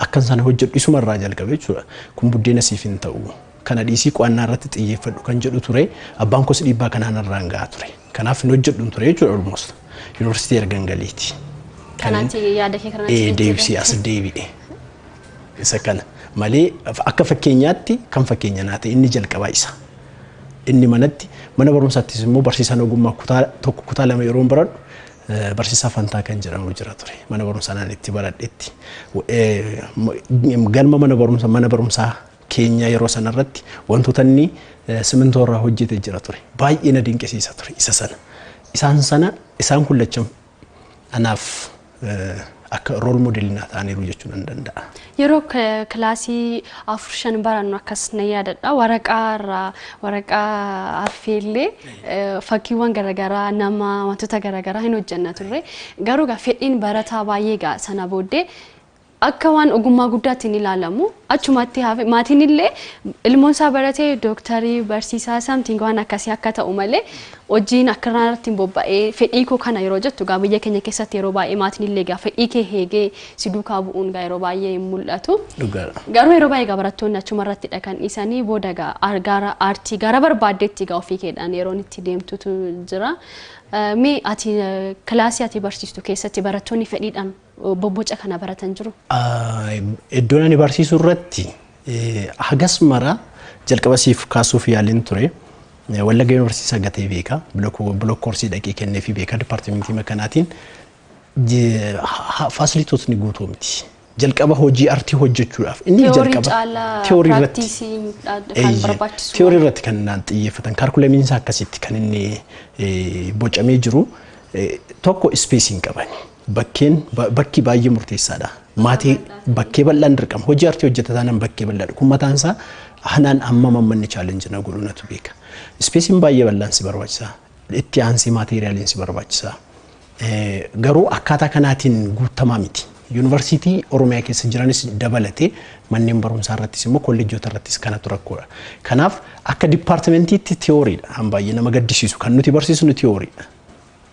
akkan sana hojjedhu isumarraa jalqabe jechuudha. Kun buddeena siif hin ta'u. Kana dhiisii qo'annaa irratti xiyyeeffadhu kan jedhu ture. Abbaan koos dhiibbaa kanaan irraan gahaa ture. Kanaaf hin hojjedhu ture jechuudha almost. Yuunivarsiitii ergan galeeti. Kanaatti yaada kee kanatti Deebisee as deebi'e. Isa kana malee akka fakkeenyaatti kan fakkeenya naa ta'e inni jalqabaa isa. Inni manatti, mana barumsaattis immoo barsiisaan ogummaa kutaa 1, kutaa 2 yeroo baradhu barsiisaa Fantaa kan jedhamu jira ture. Mana barumsaa naan itti baradhetti. Galma mana barumsaa keenya yeroo sanarratti wantoota inni simintoo irraa hojjete jira ture. Baay'ee na dinqisiisa ture isa sana. Isaan sana, isaan kun lachan anaaf akka role model naa ta'aniiru jechuu nan danda'a. Yeroo kilaasii 4, 5 barannu akkas na yaadadha. Waraqaa irraa, waraqaa affeellee fakkiiwwan garaagaraa, nama, wantoota garaagaraa hin hojjenna turre. Garuu egaa fedhiin barataa baay'ee egaa sana booddee akka waan ogummaa guddaatti hin ilaalamu. Achumatti hafe. Maatiin illee ilmoon isaa baratee dooktarii, barsiisaa, something waan akkasii akka ta'u malee hojiin akka irratti hin bobba'ee fedhii koo kana yeroo jettu gaa biyya keenya keessatti yeroo baay'ee maatiin illee gaa fedhii kee eegee si duukaa bu'uun gaa yeroo baay'ee hin mul'atu. Garuu yeroo baay'ee gaa barattoonni achuma irrattidha kan dhiisanii booda gaa gara aartii, gara barbaaddeetti gaa ofii keedhaan yeroon itti deemtutu jira. Mee ati kilaasii ati barsiistu keessatti barattoonni fedhiidhaan bobboca kana baratan jiru? Iddoon ani barsiisu irratti hagas mara jalqaba siif kaasuuf yaaliin ture. Wallagga Yuunivarsiitii sagatee beeka. Block course dhaqee kenneefii beeka departmentii makanaatiin. Facilityootni guutuu miti. Jalqaba hojii artii hojjechuudhaaf inni jalqaba theory irratti kan barbaachisu. Theory irratti kan naan xiyyeeffatan, curriculumiin isaa akkasitti kan inni bocamee jiru, tokko space hin qabani. Bakkeen bakki baay'ee murteessaadha. Maatii bakkee bal'aan dirqama. Hojii aartii hojjeta taanaan bakkee bal'aadha. Kun mataan isaa anaan amma mammanni challenge na godhu natu beeka. Spaceiin baay'ee bal'aan si barbaachisa. Itti aansee materialiin si barbaachisa. Garuu akkaataa kanaatiin guutamaa miti. Yuunivarsiitii Oromiyaa keessa jiranis dabalatee manneen barumsaa irrattis immoo kolleejjota irrattis kanatu rakkoodha. Kanaaf akka departmentiitti theorydha. Han baay'ee nama gaddisiisu kan nuti barsiisnu theorydha.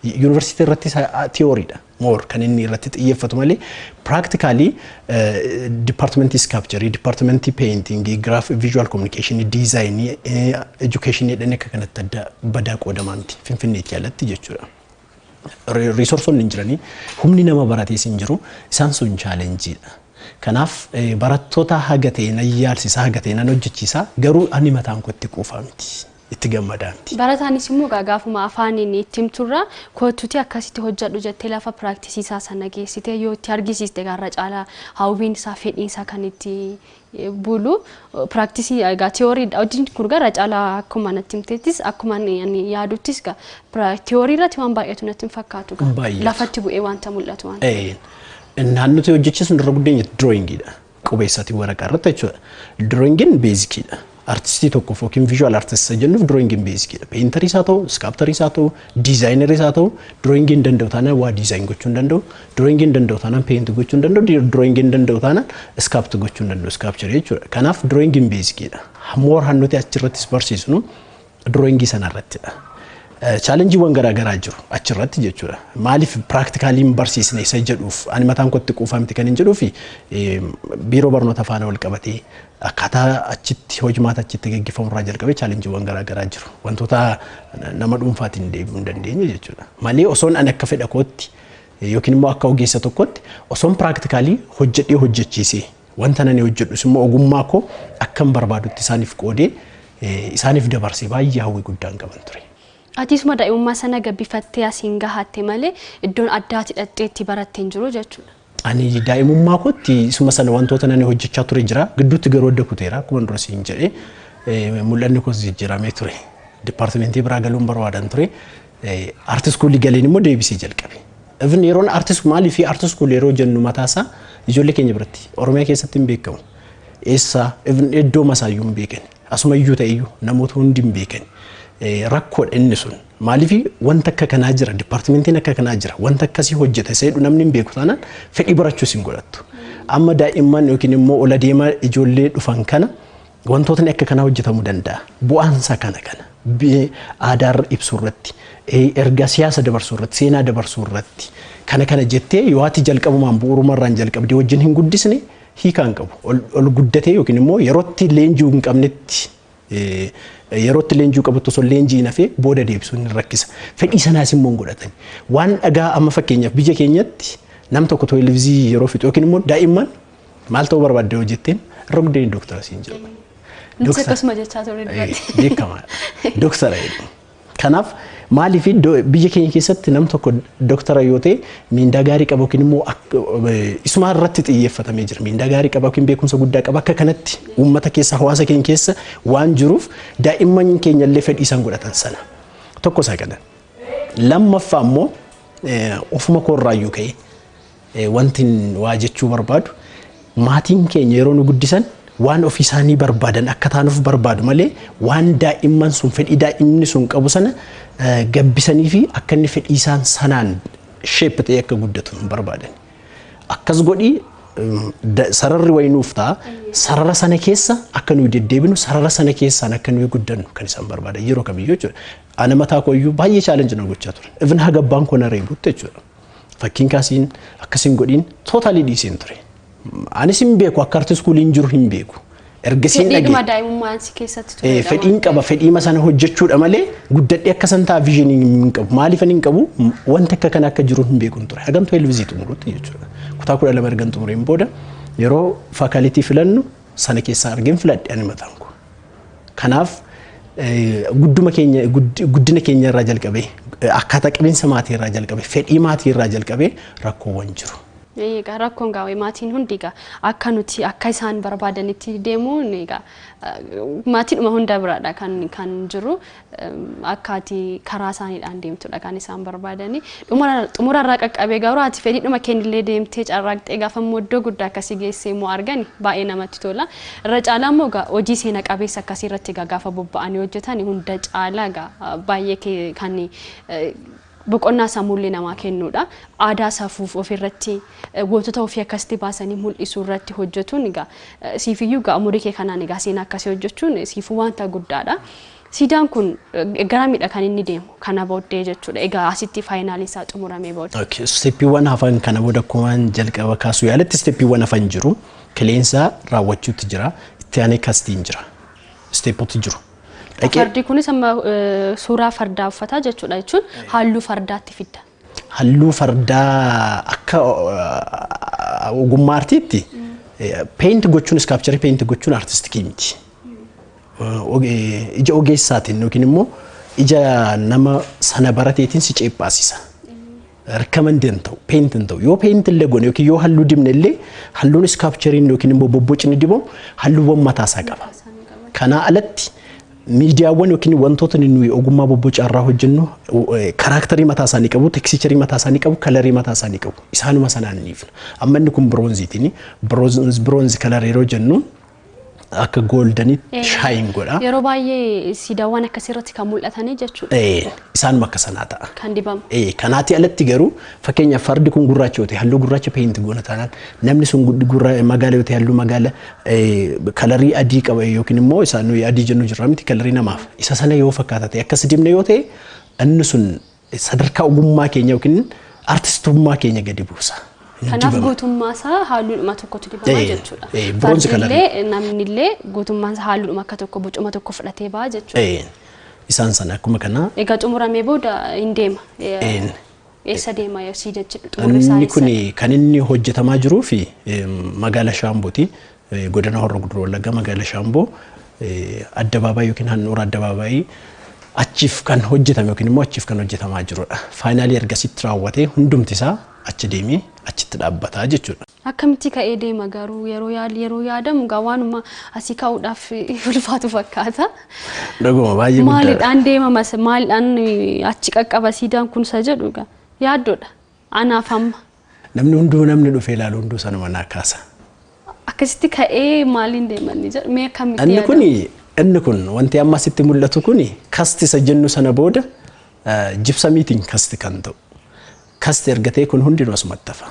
Yuunivarsiitii irrattis theorydha. More kan inni irratti xiyyeeffatu malee practically departmentii sculpturii, departmentii paintingii, graph, visual communicationii, designii, educationii jedhanii akka kanatti adda badaa qoodamaa miti Finfinneetti alatti jechuudha. Resourceonni hin jiranii, humni nama baratees hin jiru, isaan sun challengeiidha. Kanaaf barattoota haga ta'e nan yaalsisaa, haga ta'e nan hojjechiisaa, garuu ani mataan koo itti quufaa miti, itti gammadaa miti. Barataanis immoo gaafuma afaaniin itti himturra kootuuti akkasitti hojjedhu jettee lafa practiceii isaa sana geessitee yoo itti argisiiste gaarra caalaa hawwiin isaa, fedhiin isaa kan itti bulu. Practiceii egaa theorydha. Hojiin kun gara caalaa akkuma natti himteettis, akkuma ani yaaduttis theory irratti waan baay'atu natti hin fakkaatu. Lafatti bu'ee wanta mul'atu waan. Naannoo hojjechiisnu irra guddeenya drawingiidha. Qubeessaatiin waraqaa irratti jechuudha. Drawingiin basiciidha. Artistii tokkoof yookiin visual artistii jennuuf drawingiin basiciidha. Painteriis haa ta'u, sculptoriis haa ta'u, designeriis haa ta'u, drawingii hin danda'u taanaan waa design gochuu hin danda'u. Drawingii hin danda'u taanaan paint gochuu hin danda'u. Drawingii hin danda'u taanaan sculpt gochuu hin danda'u, sculpturii jechuudha. Kanaaf drawingiin basiciidha. More hannuti achirrattis barsiisnu drawingii sanarrattidha. Challengeiiwwan garaagaraa jiru achirratti jechuudha. Maaliif practicaliin barsiisne isa jedhuuf, ani mataan kootti quufaa miti kan hin jedhuufi, biiroo barnoota faana wal qabatee akkaataa achitti hojimaata achitti gaggeeffamu irraa jalqabee challengeiiwwan garaagaraa jiru. Wantoota nama dhuunfaatiin deebi'uu hin dandeenye jechuudha. Malee osoon ani akka fedha kootti yookiin immoo akka ogeessa tokkotti osoon practicalii hojjedhee hojjechiisee, wanta nani hojjedhus immoo ogummaa koo akkan barbaadutti isaaniif qoodee isaaniif dabarsee baay'ee hawwii guddaan qaban ture. Atisuma daa'imummaa sana gabbifattee asiin gahatte malee iddoon addaati dhaqxee itti barattee hin jiru jechuudha. Ani daa'imummaa kootti isuma sana wantoota nani hojjechaa ture jira. Gidduutti garuu adda kuteera, akkuma dura siin jedhee mul'anni koos jijjiiramee ture. Departmentii biraa galuun barbaadan ture. Art schoolii galeen immoo deebisee jalqabe. Even yeroon art maalii fi art schoolii yeroo jennu mataasaa ijoollee keenya biratti Oromiyaa keessatti hin beekamu. Eessa even iddoo masaayyuu hin beekan. Asumayyuu ta'eyyuu namoota hundi hin beekan. Rakkoodha inni sun. Maaliif wanta akka kanaa jira, departmentiin akka kanaa jira, wanta akkasii hojjeta isa jedhu namni hin beeku taanaan fedhii barachuus hin godhattu. Amma daa'imman yookiin immoo ola deemaa ijoollee dhufan kana wantootni akka kanaa hojjetamuu danda'a. Bu'aansaa kana kana aadaa ibsuu irratti, ergaa siyaasa dabarsuu irratti, seenaa dabarsuu irratti kana kana jettee yoo ati jalqabumaan bu'uurumarraan jalqabdee wajjin hin guddisne hiikaa hin qabu. Ol guddatee yookiin immoo yerootti leenjii hin qabnetti, yerootti leenjii qabutti osoo leenjii hin hafee booda deebisuun ni rakkisa. Fedhii sanaas immoo hin godhatan. Waan dhagaa amma fakkeenyaaf biyya keenyatti nam tokko televizii yeroo fixu yookiin immoo daa'imman maal ta'uu barbaadde yoo jetteen, irra guddeen dooktara siin jedhu. Nuti akkasuma jechaa turre duratti. Beekamaadha. Dooktara jedhu. Kanaaf maaliif biyya keenya keessatti nam tokko dooktara yoo ta'e miindaa gaarii qaba yookiin immoo isuma irratti xiyyeeffatamee jira. Miindaa gaarii qaba yookiin beekumsa guddaa qaba, akka kanatti uummata keessa, hawaasa keenya keessa waan jiruuf daa'imman keenya illee fedhii isaan godhatan sana. Tokko isaa kana. Lammaffaa immoo ofuma koorraayyuu ka'ee wanti waa jechuu barbaadu, maatiin keenya yeroo nu guddisan waan ofii isaanii barbaadan akka taanuuf barbaadu malee waan daa'imman sun fedhii daa'imni sun qabu sana gabbisanii fi akka inni fedhii isaan sanaan shape ta'ee akka guddatu hin barbaadan. Akkas godhii sararri wayii nuuf ta'a. Sarara sana keessa akka nuyi deddeebinu, sarara sana keessaan akka nuyi guddannu kan isaan barbaadan yeroo kamiyyuu jechuudha. Ana mataa koo iyyuu baay'ee challenge na gochaa ture. Even haga abbaan koo na reebutti jechuudha. Fakkiin kaasiin akkasiin godhiin totally dhiiseen ture. Anis hin beeku, akka art schooliin jiru hin beeku. Ergasiin dhagee. Fedhiidhuma daa'imummaan si keessatti ture. Fedhiin qaba, fedhiima sana hojjechuudha malee guddadhee akka san ta'a visionii hin qabu. Maaliif hin qabu? Wanta akka kana akka jiru hin beeku ture. Hagam twelvethii xumurutti jechuudha. Kutaa 12 ergan xumureen booda yeroo faculty filannu sana keessaa argeen filadhe ani mataan koo. Kanaaf gudduma keenya, guddina keenya irraa jalqabee, akkaataa qabeensa maatii irraa jalqabee, fedhii maatii irraa jalqabee rakkoowwan jiru. Egaa rakkoon gaa maatiin hundi egaa akka nuti akka isaan barbaadanitti deemuun egaa maatiidhuma hunda biraadha kan jiru, akka ati karaa isaaniidhaan deemtudha kan isaan barbaadani. Xumurarraa qaqqabee garuu ati fedhiidhuma kennillee deemtee carraaqxee gaafa immoo iddoo guddaa akkasii geessee immoo argani baay'ee namatti tola. Irra caalaa immoo egaa hojii seena qabeessa akkasii irratti egaa gaafa bobba'anii hojjetan hunda caalaa egaa baay'ee kan boqonnaa sammuullee namaa kennuudha. Aadaa safuuf ofirratti gootota ofii akkasitti baasanii mul'isuu irratti hojjetuun egaa siifiyyuu egaa umurii kee kanaan egaa seenaa akkasii hojjechuun siifuu wanta guddaadha. Siidaan kun garamiidha kan inni deemu kana booddee jechuudha? Egaa asitti finalii isaa xumuramee booda. Steppiiwwan hafan kana booda akkuma jalqaba kaasuu yaaletti steppiiwwan hafan jiru. Kileensaa raawwachuutti jira. Itti aanee castiin jira. Steppooti jiru. Fardi kunis amma suuraa fardaa uffataa jechuudha, jechuun halluu fardaatti fidda. Halluu fardaa akka ogummaa artiitti paint gochuun, sculpture paint gochuun artistic miti. Ija ogeessaatiin yookiin immoo ija nama sana barateetiin si ceephaasisa. Recommend hin ta'u, paint hin ta'u. Yoo paint illee goone yookiin yoo halluu dibne illee halluun sculptureiin yookiin immoo bobbocni dibamu halluuwwan mataasaa qaba. Kanaa alatti miidiyaawwan yookiin wantoota nuyi ogummaa bobbocaa irraa hojjennu characterii mataa isaanii qabu, textureii mataa isaanii qabu, colorii mataa isaanii qabu. Isaanuma sanaan ni ifna. Amma inni kun bronzeiitiin, bronze color yeroo jennu akka goldenitti shine godha. Yeroo baay'ee siidaawwan akkasii irratti kan mul'atanii jechuudha. Isaanuma akka sanaa ta'a. Kan dibamu. Kanaati alatti garuu fakkeenyaaf fardi kun gurraacha yoo ta'e halluu gurraacha paint goona taanaan, namni sun magaala yoo ta'e halluu magaala colorii adii qaba yookiin immoo isaan nuyi adii jennu jirra miti, colorii namaaf isa sana yoo fakkaata ta'e akkas dibne yoo ta'e inni sun sadarkaa ogummaa keenya yookiin artistummaa keenya gadi buusa. Kanaaf guutummaa isaa halluudhuma tokkotu dibama jechuudha. Bronze colorii. Fardillee namnillee guutummaan isaa halluudhuma akka tokko bocuma tokko fudhatee ba'a jechuudha. Isaan sana akkuma kanaa. Egaa xumuramee booda hin deema. Eessa deema siidaa jechuudha, xumurri isaa? Inni kun kan inni hojjetamaa jiruu fi magaala Shaambooti. Godina Horro Guduruu Wallaggaa magaala Shaamboo addabaabaayii yookiin handhuura addabaabaayii achiif kan hojjetame yookiin immoo achiif kan hojjetamaa jirudha. Finalii ergasitti raawwatee hundumti isaa achi deemee achitti dhaabbataa jechuudha. Akkamitti ka'ee deema garuu? Yeroo yeroo yaadamu gaa waanuma asii ka'uudhaaf ulfaatu fakkaata. Dhuguma, baay'ee guddaadha. Maaliidhaan deema, maaliidhaan achi qaqqaba siidaan kun isa jedhu gaa yaaddoodha. Anaaf amma. Namni hunduu, namni dhufee ilaalu hunduu sanuma naa kaasa. Akkasitti ka'ee maaliin deeman jedhu, mee akkamitti Inni kun inni kun wanti amma asitti mul'atu kuni cast isa jennu sana booda gypsumiitiin cast kan ta'u. Cast erga ta'e kun hundinuu asumatti hafa.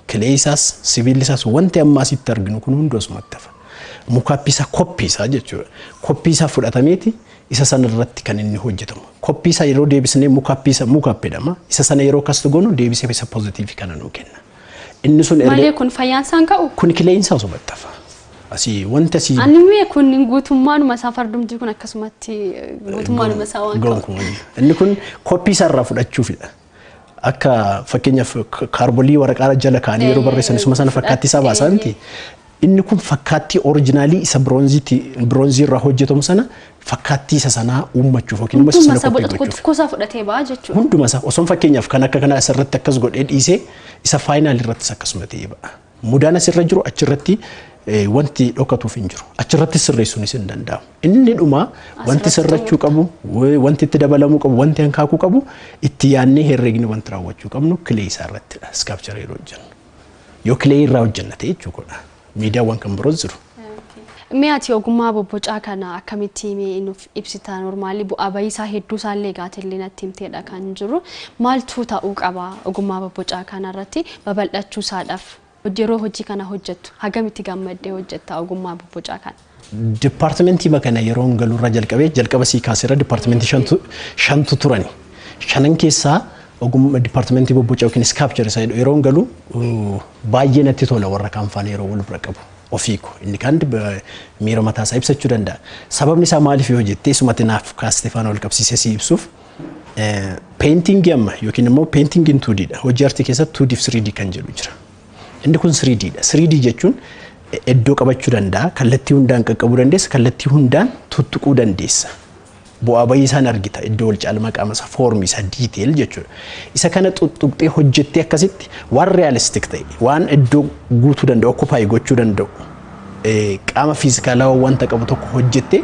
Clay isaas, sibiilli isaas, wanti amma asitti arginu kun hunduu asumatti hafa. Mockup isaa, copy isaa jechuudha. Copy isaa fudhatameeti isa sana irratti kan inni hojjetamu. Copy isaa yeroo deebisnee mockup isaa, mockup jedhama. Isa sana yeroo cast goonu deebisee isa positive kana nuu kenna. Inni sun Malee kun fayyaan isaan ka'u? Kun clayn isaa asumatti hafa. Asii wanti asii Ani mee kun guutummaanuma isaa fardumti kun akkasumatti guutummaanuma isaa waan ka'u. Gonkumaa. Inni kun copy isaa irraa fudhachuufidha. Akka fakkeenyaaf kaarbolii waraqaa jala kaa'anii yeroo barreessan isuma sana fakkaattii isaa baasaa miti. Inni kun fakkaattii originalii isa bronzeii irraa hojjetamu sana fakkaattii isa sanaa uummachuuf yookiin immoo isa Hunduma sana isaa copy boca tokko gochuuf. tokko isaa fudhatee ba'a jechuudha. Hunduma isaa osoo fakkeenyaaf kan akka kanaa asirratti akkas godhee dhiisee isa final irrattis akkasuma ta'ee ba'a. Mudaan asirra jiru achirratti wanti dhokatuuf hin jiru. Achirratti sirreessuunis hin danda'amu. Inni dhuma wanti sirrachuu qabu, wanti itti dabalamuu qabu, wanti hankaakuu qabu itti yaadnee herreegni wanti raawwachuu qabnu clay isaa irrattidha. Sculpture yeroo hojjennu. Yoo clay irraa hojjenna ta'e jechuudha. Miidiyaawwan kan biroos jiru. Mee ati ogummaa bobbocaa kana akkamitti mee nuuf ibsita? Normally bu'aa bahiisaa hedduu isaallee gaatellee natti himteedha kan jiru. Maaltu ta'uu qaba ogummaa bobbocaa kana irratti babal'achuu isaadhaaf? Yeroo hojii kana hojjettu hagamitti gammaddee hojjetta ogummaa bobbocaa kana? Departmentii kana yeroo galurraa jalqabee jalqaba sii kaaseera, departmentii shantu turani. Shanan keessaa ogummaa departmentii bobbocaa yookiin sculpture isa yeroo galu baay'ee natti tola warra kaan faana yeroo wal bira qabu. Ofii ko inni kaan miira mataa isaa ibsachuu danda'a. Sababni isaa maaliif yoo jettee isumatti naaf kaastee faana wal qabsiisee si ibsuuf, paintingii amma yookiin immoo paintingiin 2Ddha. Hojii artii keessatti 2D fi 3D kan jedhu jira. Inni kun 3Ddha. 3D jechuun iddoo qabachuu danda'a. Kallattii hundaan qaqqabuu dandeessa. Kallattii hundaan tuttuquu dandeessa. Bu'aa bayii isaan argita, iddoo wal caalmaa qaama isaa, foormii isaa, detail jechuudha. Isa kana xuxuqxee hojjettee akkasitti waan realistic ta'e, waan iddoo guutuu danda'u, occupy gochuu danda'u, qaama fiizikaalawaa wanta qabu tokko hojjettee,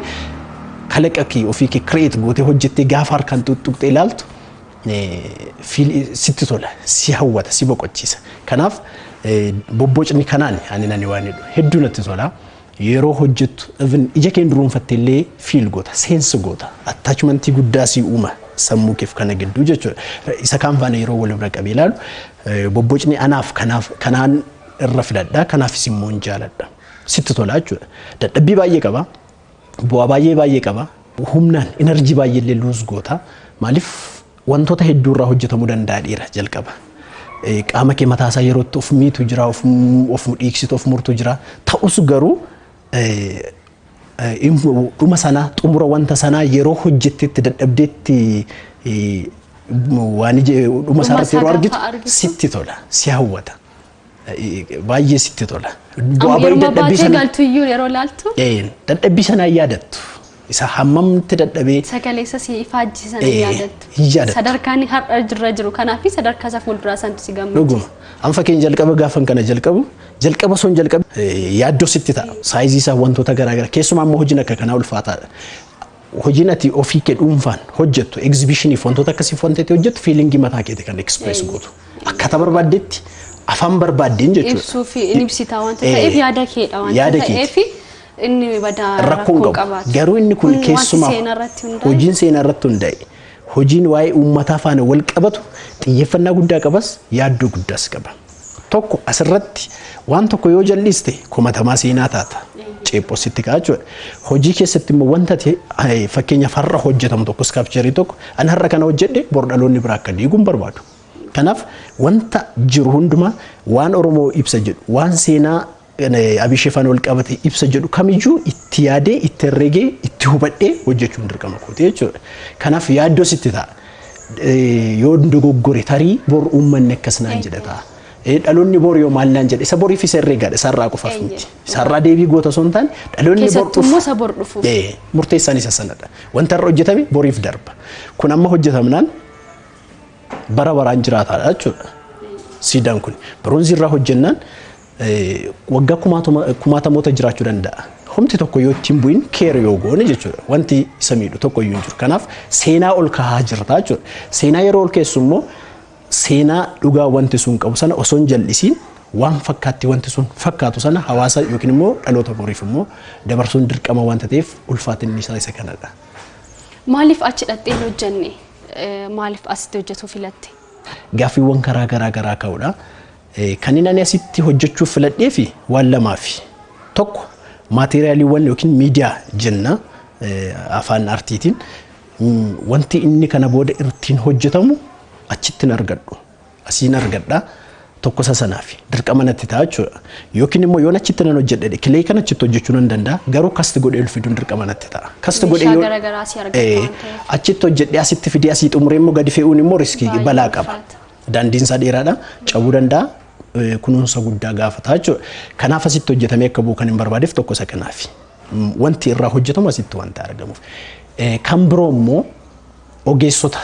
kalaqa kee ofii kee create gootee hojjettee gaafa harkaan xuxuqxee ilaaltu sitti tola, si hawwata, si boqochiisa. Kanaaf bobbocni kanaan ani nani waan jedhu hedduu natti tola. Yeroo hojjettu even ija keen duruunfatte illee feel goota, sense goota, attachmentii guddaa si uuma sammuu keef kana gidduu jechuudha. Isa kaan faana yeroo wal bira qabee ilaalu bobbocni anaaf kanaaf kanaan irra filadha, kanaafis immoo hin jaaladha. Sitti tola jechuudha. Dadhabbii baay'ee qaba. Bu'aa baay'ee baay'ee qaba. Humnaan energy baay'ee illee lose goota. Maaliif, wantoota hedduu irraa hojjetamuu danda'a dhiira jalqaba. Qaama kee mataasaa yeroo itti of miitu jira, of dhiiksitu, of murtu jira. Ta'us garuu dhuma sanaa, xumura wanta sanaa yeroo hojjettetti dadhabdeetti waan dhuma isaarratti yeroo argitu sitti tola, si hawwata. Baay'ee sitti tola. Bu'aa bayii dadhabbii sana galtuyyuu yeroo laaltu. Dadhabbii sanaa yaadattu. Isa hammamti dadhabee. Sagalee isa si ifaajji sana yaadattu. Yaadattu. Sadarkaan har'a jirra jiru kanaaf sadarkaa isa fuulduraa santu si gammachiisa. Dhuguma. Amma fakkeenya jalqaba gaafan kana jalqabu, jalqaba osoo hin jalqabe yaaddoo sitti ta'a. Saayizii isaa, wantoota garaagaraa, keessumaa immoo hojiin akka kanaa ulfaataadha. Hojiin ati ofii kee dhuunfaan hojjettu, egzibishiniif wantoota akkasii wanta ati hojjettu, feelingii mataa keetii kan express gootu. Akkaataa barbaaddetti, afaan barbaaddeen jechuudha. Ibsuu fi inni ibsitaa wanta ta'eef, yaada keedha wanta ta'eef inni badaa rakkoo qabu. Garuu inni kun keessumaa hojiin seenaa irratti hundaa'e, hojiin waa'ee uummataa faana wal qabatu xiyyeeffannaa guddaa qabas, yaaddoo guddaas qaba. Tokko asirratti waan tokko yoo jal'iste komatamaa seenaa taata. Ceephoo sitti ka'a jechuudha. Hojii keessatti immoo wanta fakkeenyaaf har'a hojjetamu tokko, sculpturii tokko ani har'a kana hojjedhe, bor dhaloonni biraa akka diigu hin barbaadu. Kanaaf wanta jiru hundumaa, waan Oromoo ibsa jedhu, waan seenaa Abishee faana wal qabate ibsa jedhu kamiyyuu itti yaadee, itti herregee, itti hubadhee hojjechuun dirqama kooti jechuudha. Kanaaf yaaddoo sitti ta'a. Yoo dogoggore tarii bor uummanni akkas naan jedha ta'a. Dhaloonni bor yoo maal naan jedhe, isa boriif isa herreegaadha, isarraa qofaaf miti. Isarraa deebii goota osoo hin taane dhaloonni bor dhufu. Keessattuu isa bor dhufuuf. Murteessaan isa sanadha. Wanta irra hojjetame boriif darba. Kun amma hojjetamnaan bara baraan jiraataadha jechuudha. Siidaan kun biroonzii irraa hojjennaan waggaa kumaatamoota jiraachuu danda'a. Homti tokko yoo ittiin bu'in, care yoo goone jechuudha. Wanti isa miidhu tokko iyyuu hin jiru. Kanaaf seenaa ol kaa'aa jirta jechuudha. Seenaa yeroo ol keessu immoo seenaa dhugaa wanti sun qabu sana osoo hin jal'isiin, waan fakkaatti wanti sun fakkaatu sana hawaasa yookiin immoo dhaloota boriif immoo dabarsuun dirqama wanta ta'eef ulfaatinni isaa isa kanadha. Maaliif achi dhaqxee hin hojjenne? Maaliif asitti hojjetuu filatte? Gaaffiiwwan karaa garaa garaa ka'uudha. Kan inni ani asitti hojjechuuf filadhee fi waan lamaafi. Tokko, maateriyaaliiwwan yookiin miidiyaa jenna afaan artiitiin, wanti inni kana booda ittiin hojjetamu achitti hin argadhu. Asiin argadha. Tokko isa sanaafi dirqama natti ta'a jechuudha. Yookiin immoo yoon achitti nan hojjedhe, clay kana achitti hojjechuu nan danda'a, garuu cast godhee ol fiduun dirqama natti ta'a. Cast godhee yoo achitti hojjedhee asitti fidee asii xumuree immoo gadi fe'uun immoo riskii balaa qaba. Daandiin isaa dheeraadha, cabuu danda'a, kunuunsa guddaa gaafata jechuudha. Kanaaf asitti hojjetamee akka bu'u kan hin barbaadeef tokko isa kanaafi. Wanti irraa hojjetamu asitti wanta argamuuf. Kan biroo immoo ogeessota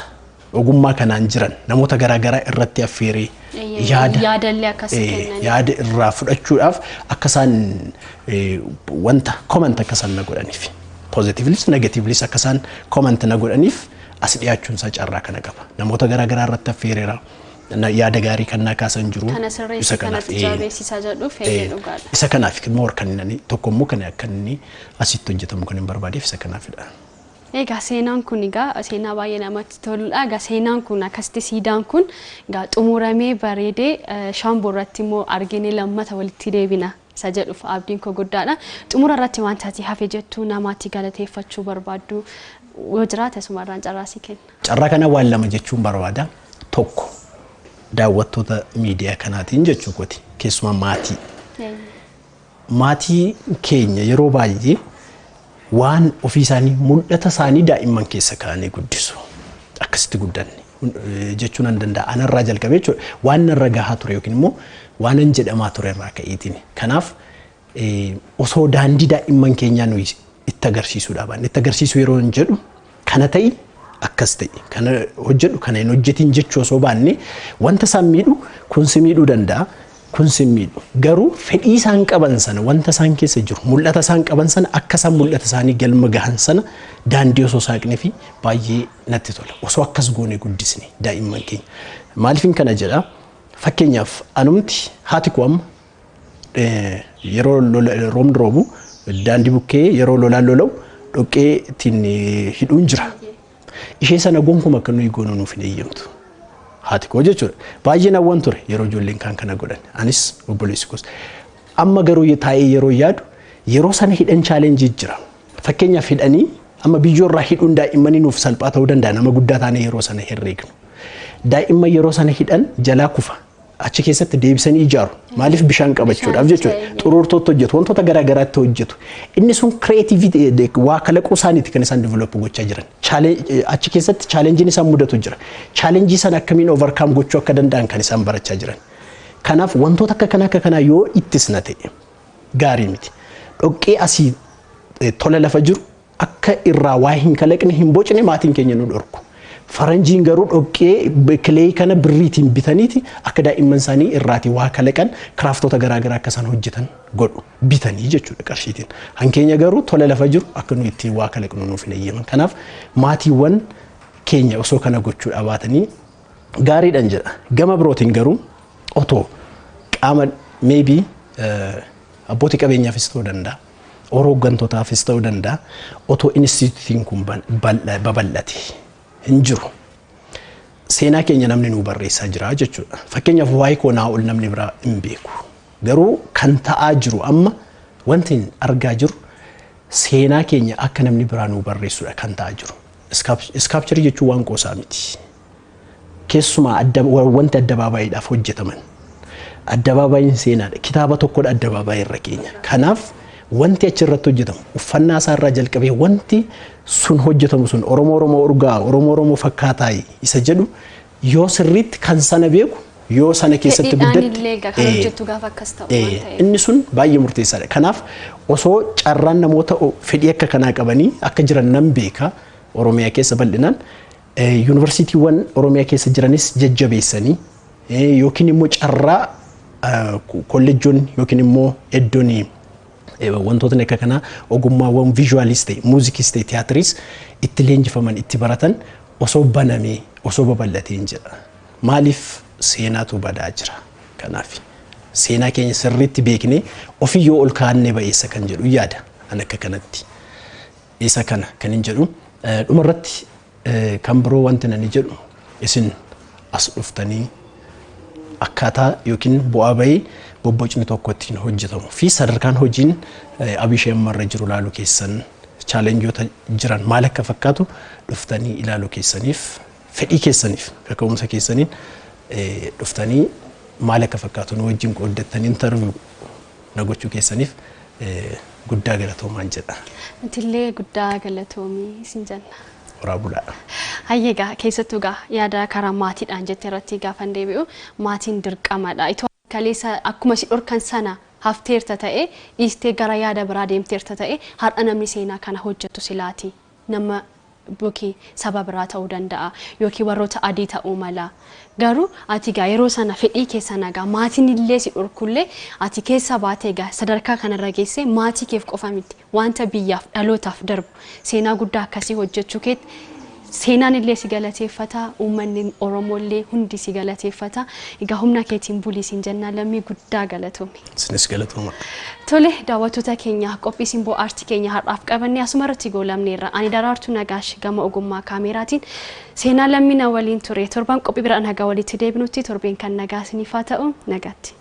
ogummaa kanaan jiran namoota garaagaraa irratti affeeree yaada yaada irraa fudhachuudhaaf akka isaan wanta comment akka isaan na godhaniif, positivelis negativelis akka isaan comment na godhaniif as dhiyaachuun isaa carraa kana qaba. Namoota garaagaraa irratti affeereera. Yaada gaarii kan naa kaasan jiru. Kana sirreessi, kanatti jabeessisaa jedhuuf dhugaadha. Isa kanaaf immoo kan inni tokko immoo kan akka inni asitti hojjetamu kan hin barbaadeef isa kanaafidha. Egaa seenaan kun egaa seenaa baay'ee namatti toludha. Egaa seenaan kun akkasitti, siidaan kun egaa xumuramee bareedee Shaamboo irratti immoo arginee lammata walitti deebina isa jedhuuf abdiin koo guddaadha. Xumura irratti wanta ati hafe jettu, namaatti galateeffachuu barbaaddu yoo jiraate asumarraan carraa sii kenna. Carraa kana waan lama jechuun barbaada. Tokko, daawwattoota miidiyaa kanaatiin jechuu kooti. Keessumaa maatii. Maatii keenya yeroo baay'ee waan ofii isaanii, mul'ata isaanii daa'imman keessa kaa'anii guddisu. Akkasitti guddanne jechuu nan danda'a. Anarraa jalqabee jechuudha. Waan narra gahaa ture yookiin immoo waan an jedhamaa ture irraa ka'eetiin. Kanaaf osoo daandii daa'imman keenyaa nuyi itti agarsiisuu dhaban. Itti agarsiisuu yeroo hin jedhu Kana ta'i, akkas ta'e, kana hojjedhu, kana hin hojjetin jechuu osoo baanne, wanta isaan miidhu kun si miidhuu danda'a, kun si miidhu. Garuu fedhii isaan qaban sana, wanta isaan keessa jiru, mul'ata isaan qaban sana, akka isaan mul'ata isaanii galma gahan sana daandii osoo saaqnee fi baay'ee natti tola. Osoo akkas goone guddisne daa'imman keenya. Maaliifin kana jedha? Fakkeenyaaf anumti haati koo amma yeroo roobni roobu daandii bukkee, yeroo lolaan lola'u dhoqqee ittiin hidhuun jira. Ishee sana gonkuma akka nuyi goonu nuuf hin eeyyamtu. Haati koo jechuudha. Baay'ee hawwan ture yeroo ijoolleen kaan kana godhan. Anis obboleessi koos. Amma garuu taa'ee yeroo yaadu, yeroo sana hidhan challenge jira. Fakkeenyaaf hidhanii amma biyyoo irraa hidhuun daa'immanii nuuf salphaa ta'uu danda'a, nama guddaa taane yeroo sana herreegnu. Daa'imman yeroo sana hidhan jalaa kufa. Achi keessatti deebisanii ijaaru. Maaliif? Bishaan qabachuudhaaf jechuudha. Xuruurtootti hojjetu, wantoota garaa garaatti hojjetu. Inni sun creativity, waa kalaquu isaaniiti kan isaan develop gochaa jiran. Achi keessatti challengeiin isaan mudatu jira. Challenge sana akkamiin overcome gochuu akka danda'an kan isaan barachaa jiran. Kanaaf wantoota akka kanaa akka kanaa yoo ittisna ta'e gaarii miti. Dhoqqee asii tola lafa jiru akka irraa waa hin kalaqne, hin bocne maatiin keenya nu dhorku. Faranjiin garuu dhoqqee, clay kana birriitiin bitaniiti akka daa'imman isaanii irraatii waa kalaqan, craftota garaagaraa akka isaan hojjetan godhu, bitanii jechuudha qarshiitiin. Hankeenya garuu tola lafa jiru akka nu ittiin waa kalaqnu nuuf hin eeyyaman. Kanaaf maatiiwwan keenya osoo kana gochuu dhabaatanii gaariidhaan jedha. Gama birootiin garuu otoo qaama maybe abbootii qabeenyaafis ta'uu danda'a, hooggantotaafis ta'uu danda'a, otoo instituutiin kun babal'ate hin jiru. Seenaa keenya namni nuu barreessaa jira jechuudha. Fakkeenyaaf waa'ee koo naa ol namni biraa hin beeku. Garuu kan ta'aa jiru amma, wanti argaa jiru, seenaa keenya akka namni biraa nuu barreessudha kan ta'aa jiru. Sculpture jechuun waan qoosaa miti. Keessumaa wanti addabaabaayidhaaf hojjetaman. Addabaabayiin seenaadha. Kitaaba tokkodha addabaabaayii irra keenya. Kanaaf wanti achirratti hojjetamu, uffannaa isaarraa jalqabee wanti sun hojjetamu sun Oromoo Oromoo urgaa, Oromoo Oromoo fakkaataa isa jedhu yoo sirriitti kan sana beeku, yoo sana keessatti guddatte, inni sun baay'ee murteessaadha. Kanaaf osoo carraan namoota fedhii akka kanaa qabanii akka jiran nan beeka, Oromiyaa keessa bal'inaan yuunivarsiitiiwwan Oromiyaa keessa jiranis jajjabeessanii, yookiin immoo carraa kolleejjoonni yookiin immoo iddoon wantootni akka kanaa, ogummaawwan visualis ta'e, muuzikiis ta'e, tiyaatiriis itti leenjifaman, itti baratan osoo banamee, osoo babal'ateen jedha. Maaliif? Seenaatu badaa jira. Kanaaf seenaa keenya sirriitti beeknee ofii yoo ol kaa'annee ba'eessa kan jedhu yaada an akka kanatti. Isa kana kan hin jedhu. Dhumarratti kan biroo wanti nani jedhu, isin as dhuftanii akkaataa yookiin bu'aa bahii bobbocni tokko ittiin hojjetamu fi sadarkaan hojiin Abishee ammarra jiru ilaaluu keessan, challengeoota jiran maal akka fakkaatu dhuftanii ilaaluu keessaniif, fedhii keessaniif, kaka'umsa keessaniin dhuftanii maal akka fakkaatu nu wajjin qooddattanii interview na gochuu keessaniif guddaa galatoomaan jedha. Nutillee guddaa galatoomii isin jenna. Horaa bulaa. Hayyeegaa, keessattuu gaa yaada karaa maatiidhaan jette irratti gaafan deebi'u, maatiin dirqamadha. Itoo kaleessa akkuma si dhorkan sana hafteerta ta'e, dhiistee gara yaada biraa deemteerta ta'e, har'a namni seenaa kana hojjetu silaati. Nama yookiin saba biraa ta'uu danda'a yookiin warroota adii ta'uu mala. Garuu ati gaa yeroo sana fedhii keessa nagaa maatiin illee si dhorkullee, ati keessa baatee gaa sadarkaa kanarra geessee, maatii keef qofa miti, wanta biyyaaf dhalootaaf darbu seenaa guddaa akkasii hojjechuu keetti seenaan illee si galateeffata, uummanni Oromoo illee hundi si galateeffata. Egaa humna keetiin bulii siin jennaa, Lammii, guddaa galatoomi. Isinis galatooma. Tole, daawwattoota keenya, qophii Simboo Aartii keenya har'aaf qabannee asuma irratti goolamneerra. Ani Daraartuu Nagaash, gama ogummaa kaameeraatiin Seenaa Lammina waliin ture. Torban qophii bira nagaa walitti deebinutti torbeen kan nagaa isiniif haa ta'u, nagaatti.